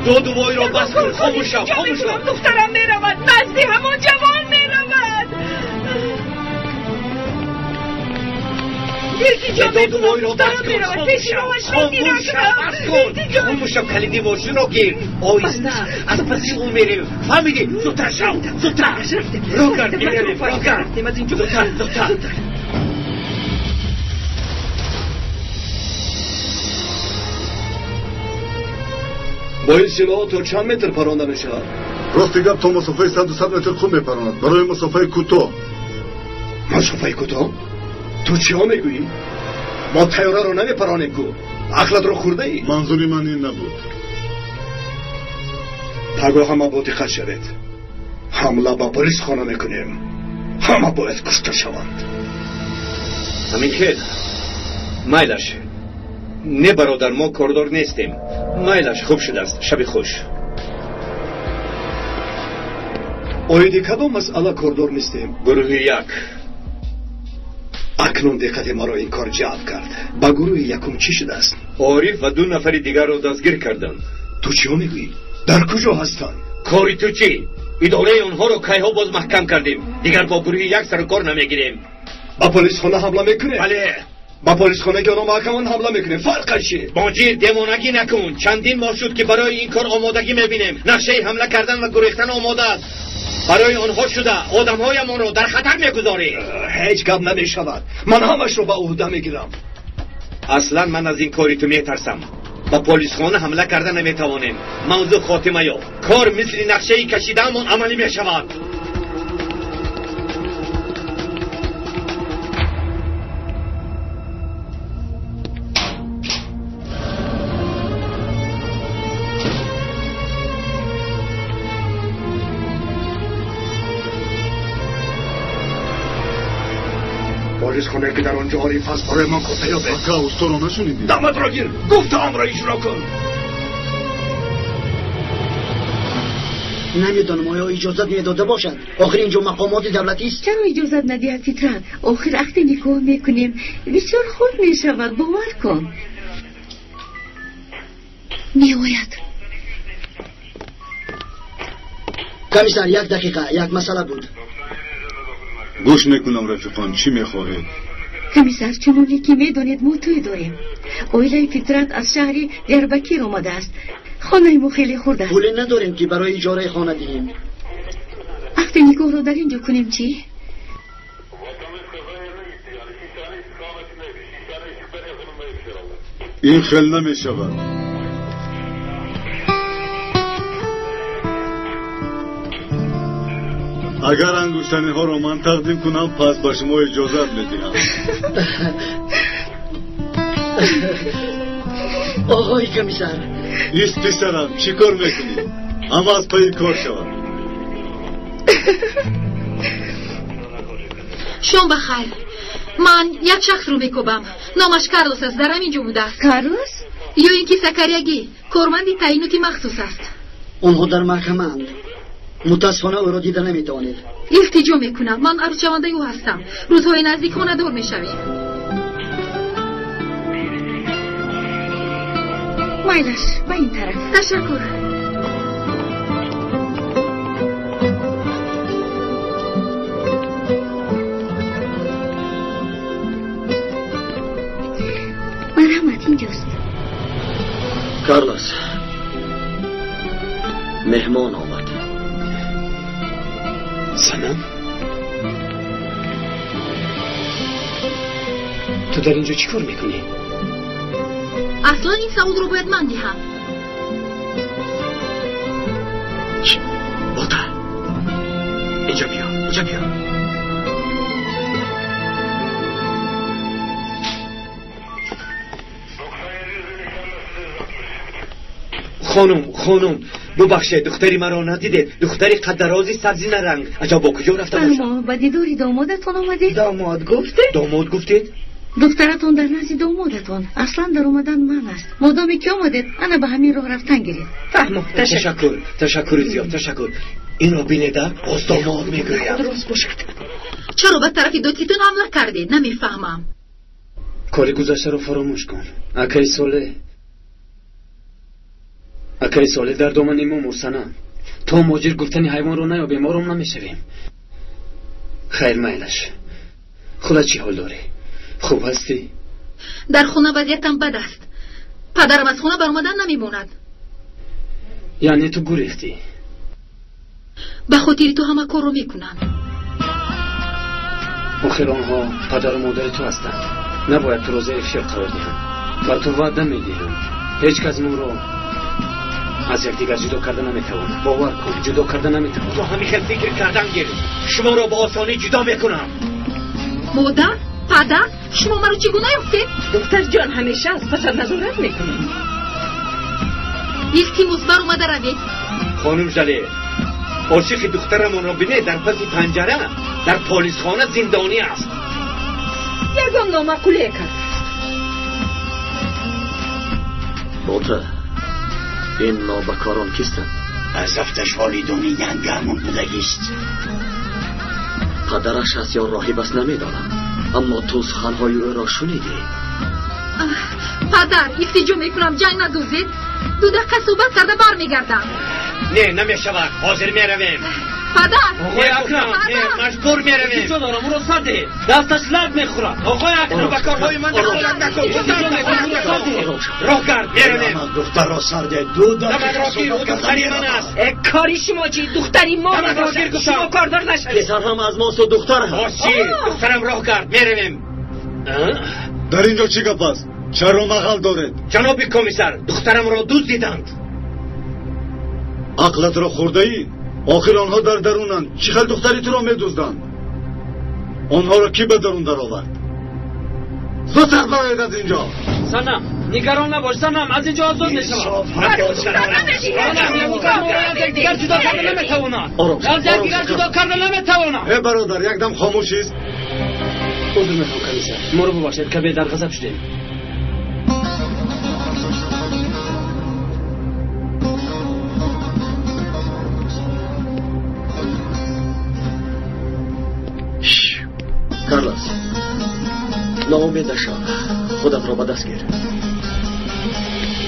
Доду войро бас кун, хомӯш шав, хомӯш шав. Духтарам меравад, назди ҳамон ҷавон меравад. Доду войро бас кун, хомӯш шав, бас кун. Хомӯш шав, калиди мошинро гир. Оҳиста аз паси ӯ меравем. Фаҳмидӣ? Зудтар шав, зудтар. Роҳ кард, меравем, роҳ кард. Зудтар, зудтар. Бо ин силоҳ то чанд метр паронда мешавад? Рости гап, то масофаи 100 метр хуб мепаронад. Барои масофаи кӯтоҳ. Масофаи кӯтоҳ? Ту чиҳо мегӯӣ? Мо тайёраро намепаронем ку. Ақлатро хӯрдаӣ? Манзури ман ин набуд. Пагоҳ ҳама бо диққат шавед. Ҳамла ба полисхона мекунем. Ҳама бояд кушта шаванд. Ҳамин хел. Майлаш. Не бародар, мо кордор нестем. Майлаш, хуб шудааст. Шаби хуш. Оиди кадом масъала кордор нестем? Гурӯҳи як. Акнун диққати маро ин кор ҷалб кард. Ба гурӯҳи якум чӣ шудааст? Ориф ва ду нафари дигарро дастгир карданд. Ту чиҳо мегӯӣ? Дар куҷо ҳастанд? Кори ту чӣ? Идораи онҳоро кайҳо боз маҳкам кардем. Дигар бо гурӯҳи як сару кор намегирем. Ба полисхона ҳамла мекунем? Бале. Ба полисхона ки онҳо маҳкаман ҳамла мекунем. Фарқаш чӣ? Моҷир, девонагӣ накун. Чандин моҳ шуд ки барои ин кор омодагӣ мебинем. Нақшаи ҳамла кардан ва гурехтан омода аст. Барои онҳо шуда одамҳоямонро дар хатар мегузорем. Ҳеҷ гап намешавад. Ман ҳамашро ба уҳда мегирам. Аслан ман аз ин кори ту метарсам. Ба полисхона ҳамла карда наметавонем. Мавзӯъ хотима ёфт. Кор мисли нақшаи кашидаамон амалӣ мешавад. Полисхонае ки дар он ҷо Ориф аст барои ман кофта ёбед. Ака, усторо нашунидӣ? Даматро гир! Гуфтаамро иҷро кун! Намедонам оё иҷозат медода бошад. Охир инҷо мақомоти давлатист. Чаро иҷозат надиҳад, Фитрат? Охир ақди никоҳ мекунем. Бисёр хуб мешавад, бовар кун. Меояд. Комиссар, як дақиқа, як масъала буд. Гӯш мекунам, рафиқон, чӣ мехоҳед? Комиссар, чуноне ки медонед, мо тӯй дорем. Оилаи Фитрат аз шаҳри Диярбакир омадааст. Хонаи мо хеле хурд аст. Пуле надорем ки барои иҷораи хона диҳем. Ақди никоҳро дар ин ҷо кунем чӣ? Ин хел намешавад. Агар ангуштаниҳоро ман тақдим кунам, пас ба шумо иҷозат медиҳам. Оғои комиссар. Ист писарам, чӣ кор мекунӣ? Ҳама аз пайи кор шавад. Шом ба хайр. Ман як шахсро мекобам. Номаш Карлос аст, дар ҳамин ҷо будааст. Карлос? Ё ин ки Сакариягӣ, корманди таъиноти махсус аст. Онҳо дар маҳкамаанд. Мутаассифона ӯро дида наметавонед. Илтиҷо мекунам. Ман арӯсшавандаи ӯ ҳастам. Рӯзҳои наздик хонадор мешавем. Майлаш, ба ин тараф. Ташаккур. Марҳамат, инҷост. Карлос, меҳмон омад. Санам, ту дар инҷо чӣ кор мекунӣ? Аслан ин саволро бояд ман диҳам. Бота, инҷо биё, инҷо биё. Хонум, хонум, бубахшед, духтари маро надидед. Духтари қаддарози сабзина ранг. Аҷаб, бо куҷо рафта бошад? Фармо, ба дидори домодатон омадед? Домод гуфтед? Домод гуфтед? Духтаратон дар назди домодатон. Аслан дар омадан ман аст. Модоме ки омадед, ана ба ҳамин роҳ рафтан гиред. Фаҳмо, ташаккур, ташаккури зиёд, ташаккур. Инро бинеда, боз домод мегӯям. Дуруст бошад. Чаро ба тарафи додситон ҳамла кардед? Намефаҳмам. Кори гузаштаро фаромӯш кун. Акаи Солеҳ, акаи Солеҳ дар домани мо мурсанам. То моҷир гуфтани ҳайвонро наёбем, ором намешавем. Хайр, майлаш. Худат чӣ ҳол дорӣ? Хуб ҳастӣ? Дар хона вазъиятам бад аст. Падарам аз хона баромадан намемонад. Яъне ту гурехтӣ? Ба хотири ту ҳама корро мекунам. Охир онҳо падару модари ту ҳастанд. Набояд туро зери фишор қарор диҳанд. Ба ту ваъда медиҳам, ҳеҷ кас моро аз якдигар ҷудо карда наметавонад. Бовар кун, ҷудо карда наметавонад. Ту ҳамин хел фикр кардан гир. Шуморо ба осонӣ ҷудо мекунам. Модар, падар, шумо маро чӣ гуна ёфтед? Духтарҷон, ҳамеша аз пасат назорат мекунем. Илтимос, баромада равед. Хонум Жале, ошиқи духтарамонро бинед, дар паси панҷара дар полисхона зиндонӣ аст. Ягон номаъқулие кард. Бота, ин нобакорон кистанд? Аз ҳафташ волидони янгамон будагист. Падараш аст ё роҳиб аст намедонам, аммо ту суханҳои ӯро шунидӣ. Падар, илтиҷо мекунам, ҷанг надозед. Ду дақиқа суҳбат карда бармегардам. Не, намешавад, ҳозир меравем. Падар! Оғои Акрам, не, маҷбур меравем. Илтиҷо дорам, ӯро сар диҳед. Дасташ лаб мехӯрад. Оғои Акрам, ба корҳои ман дахолат накун. Роҳ кард, меравем. Духтарро сар диҳед. Ду дақиқа суҳбат духтари ман аст. Кори шумо чӣ? Духтари мо набошад. Шумо кордор нашавед. Писар ҳам аз мосту духтар ҳам. Боз чӣ? Духтарам роҳ кард, меравем. Дар ин ҷо чӣ гап аст? Чаро мағал доред? Ҷаноби комиссар, духтарамро дуздиданд. Ақлатро хӯрдаӣ? Охир онҳо дар дарунанд. Чӣ хел духтари туро медузданд? Онҳоро кӣ ба дарун даровард? Зудтар бароед аз инҷо. Санам, нигарон набош, Санам, аз инҷо озод мешавам. Аз якдигар ҷудо карда наметавонад. Аз якдигар ҷудо карда наметавонад. Э бародар, якдам хомӯш ист. Узр мехоҳам, комиссар. Моро бубахшед, каме дар ғазаб шудем. Карлос, ноумед нашав, худатро ба даст гир.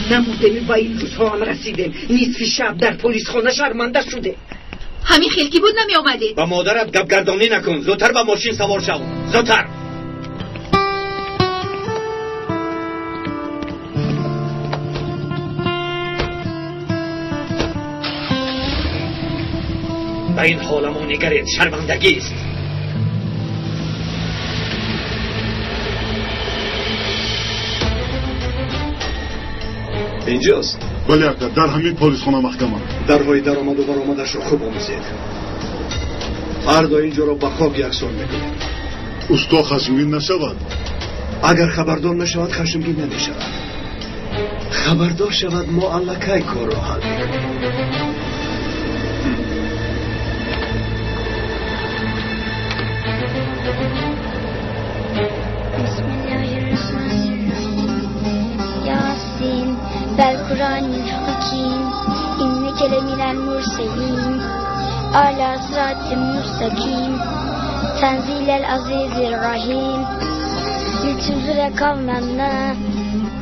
Намурдем, ба ин рӯзҳо ҳам расидем. Нисфи шаб дар полисхона шарманда шудем. Ҳамин хел ки буд намеомадед. Ба модарат гапгардонӣ накун. Зудтар ба мошин савор шав. Зудтар. Ба ин ҳоламон нигаред, шармандагист. Инҷост? Бале ака, дар ҳамин полисхона маҳкама. Дарҳои даромаду баромадашро хуб омӯзед. Фардо инҷоро ба хок яксон мекунем. Усто хашмгин нашавад. Агар хабардор нашавад, хашмгин намешавад. Хабардор шавад, мо аллакай корро ҳал мекунем. Bismillahirrahmanirrahim. Bel-Kur'anil Hakim. İnneke leminel murselin. Ala sıratin mustakim. Tenzilel azizir rahim. Lituzure kavmenme.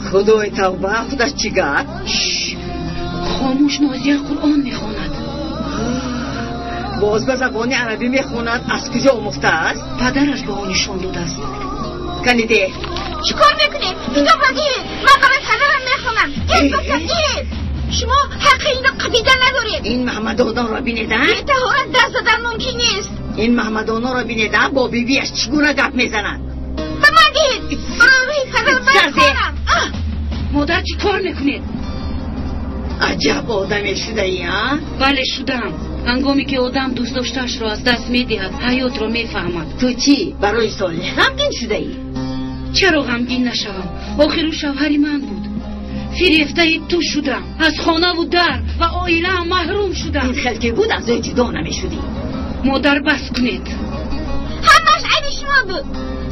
Худои тавба, худаш чӣ гап? Хомӯш, Нозия Қуръон мехонад. Боз ба забони арабӣ мехонад. Аз куҷо омӯхтааст? Падараш ба ӯ нишон додааст. Калиде, чӣ кор мекунед? Китобро гиред. Ман барои падарам мехонам. Гиред, гуфтам, гиред. Шумо ҳаққи инро қабида надоред. Ин Маҳмадонро бинед, а? Бетаҳорат даст задан мумкин нест. Ин Маҳмадонро бинед, а? Бо бибиаш чӣ гуна гап мезанад? Ба ман диҳед. Барои падарам бояд хонам. Модар, чӣ кор мекунед? Аҷаб одаме шудаӣ, а? Бале, шудам. Ҳангоме ки одам дӯстдоштаашро аз даст медиҳад, ҳаётро мефаҳмад. Ту чӣ? Барои Солеҳ ғамгин шудаӣ? Чаро ғамгин нашавам? Охир ӯ шавҳари ман буд. Фирефтаи ту шудам. Аз хонаву дар ва оилаам маҳрум шудам. Ин хел ки буд, аз ӯ ҷудо намешудӣ. Модар, бас кунед. Ҳамааш айби шумо буд.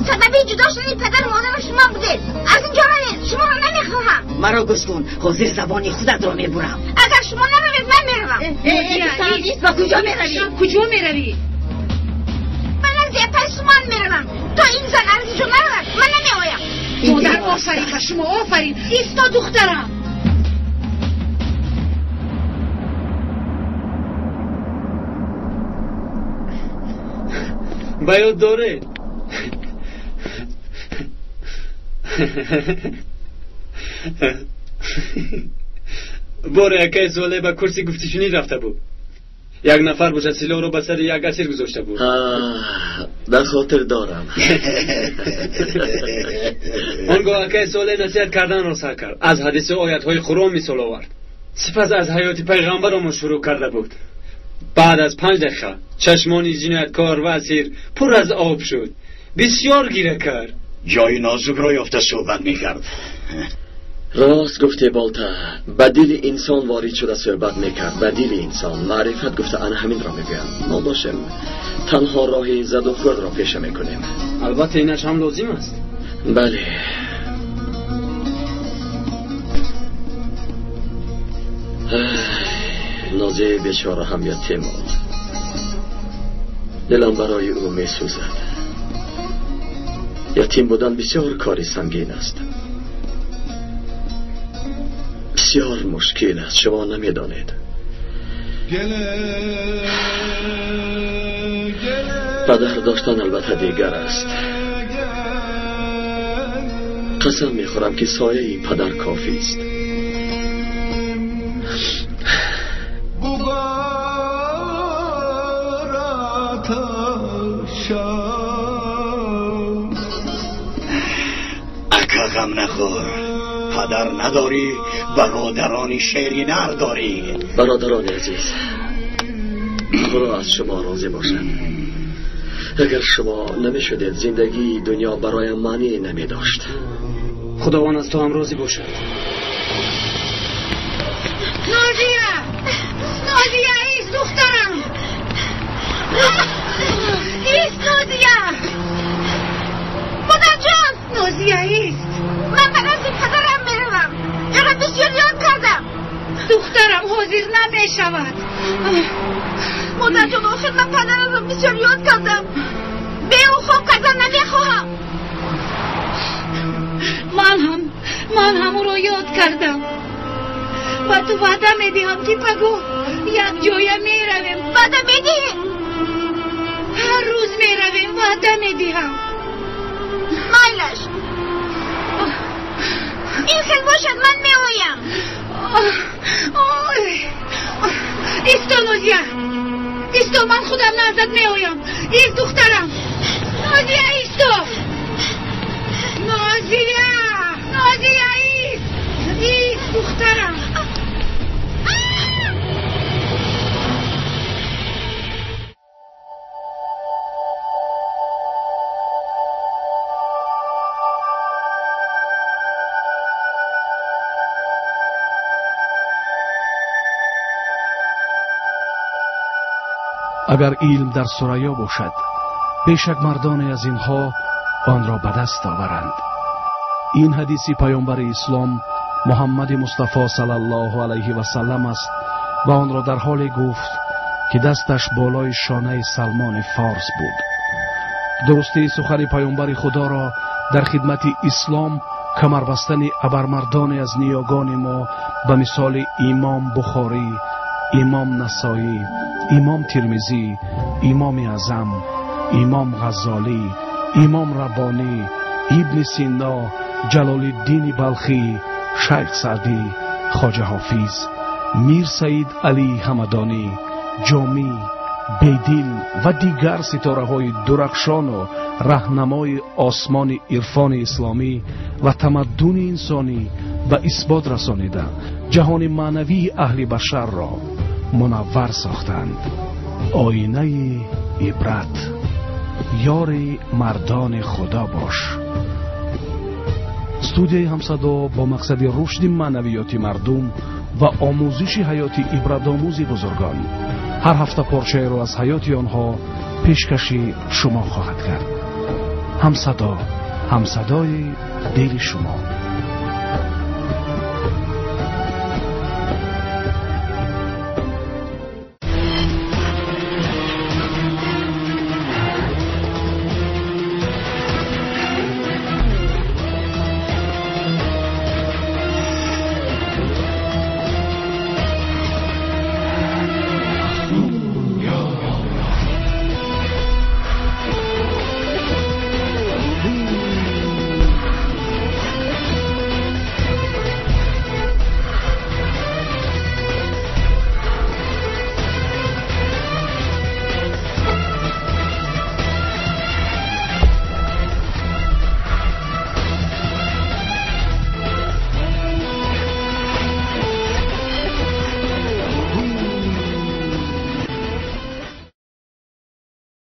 Сабаби ҷудо шудани падару модари шумо будед. Аз инҷо равед, шуморо намехоҳам. Маро гӯш кун, ҳозир забони худатро мебурам. Агар шумо наравед, ман меравам. Ба куҷо меравӣ? Куҷо меравӣ? Ба назди апаи Суман меравам. То ин зан аз инҷо наравад, ман намеоям. Модар, офарин ба шумо, офарин. Исто, духтарам. Ба ёд доред? Боре акаи Солеҳ ба курси гуфтишунид рафта буд. Як нафар бошад силоҳро ба сари як асир гузошта буд. Дар хотир дорам. Он гоҳ акаи Солеҳ насиҳат карданро сар кард. Аз ҳадису оятҳои Қуръон мисол овард. Сипас аз ҳаёти пайғамбаромон шурӯъ карда буд. Баъд аз 5 дақиқа чашмони ҷинояткор ва асир пур аз об шуд. Бисёр гира кард. Ҷои нозукро ёфта суҳбат мекард. Рост гуфте, Болта. Ба дили инсон ворид шуда суҳбат мекард. Ба дили инсон. Маърифат гуфта ана ҳаминро мегӯям. Мо бошем танҳо роҳи заду хӯрдро пеша мекунем. Албатта инаш ҳам лозим аст. Бале. Нозияи бечора ҳам ятим монд. Дилам барои ӯ месӯзад. Ятим будан бисёр кори сангин аст. Бисёр мушкил аст, шумо намедонед. Падар доштан албатта дигар аст. Қасам мехӯрам ки сояи падар кофист. Ака, ғам нахӯр. Падар надорӣ, бародарони шери нар дорӣ. Бародарони азиз, Худо аз шумо розӣ бошад. Агар шумо намешудед, зиндагии дунё бароям маънӣ намедошт. Худованд аз ту ҳам розӣ бошад. Нозия! Нозия, ист, духтарам! Ист, Нозия! Модарҷон! Нозия, ист! Ман ба назди падарам меравам. Ӯро бисёр ёд кардам. Духтарам ҳозир намешавад. Модарҷон, охир ман падарамро бисёр ёд кардам. Бе ӯ хоб кардан намехоҳам. Ман ҳам ӯро ёд кардам. Ба ту ваъда медиҳам, ки пагоҳ як ҷоя меравем. Ваъда медиҳӣ? Ҳар рӯз меравем, ваъда медиҳам. Майлаш. Ин хел бошад, ман меоям. Исто, Нозия. Исто, ман худам наздат меоям. Ист, духтарам. Нозия, исто. Нозия, Нозия, ист. Ист, духтарам. Агар илм дар Сурайё бошад, бешак мардоне аз инҳо онро ба даст оваранд. Ин ҳадиси паёмбари ислом Муҳаммади Мустафо саллаллоҳу алайҳи васаллам аст ва онро дар ҳоле гуфт, ки дасташ болои шонаи Салмони Форс буд. Дурустии сухани паёмбари Худоро дар хидмати ислом камарбастани абармардоне аз ниёгони мо ба мисоли Имом Бухорӣ, Имом Насоӣ, Имом Тирмизӣ, Имоми Аъзам, Имом Ғаззолӣ, Имом Раббонӣ, Ибни Сино, Ҷалолиддини Балхӣ, Шайх Саъдӣ, Хоҷа Ҳофиз, Мир Саид Алӣ Ҳамадонӣ, Ҷомӣ, Бедил ва дигар ситораҳои дурахшону раҳнамои осмони ирфони исломӣ ва тамаддуни инсонӣ ба исбот расонида ҷаҳони маънавии аҳли башарро мунаввар сохтанд. Оинаи ибрат, ёри мардони Худо бош. Студияи Ҳамсадо бо мақсади рушди маънавиёти мардум ва омӯзиши ҳаёти ибратомӯзи бузургон ҳар ҳафта порчаеро аз ҳаёти онҳо пешкаши шумо хоҳад кард. Ҳамсадо, ҳамсадои дили шумо.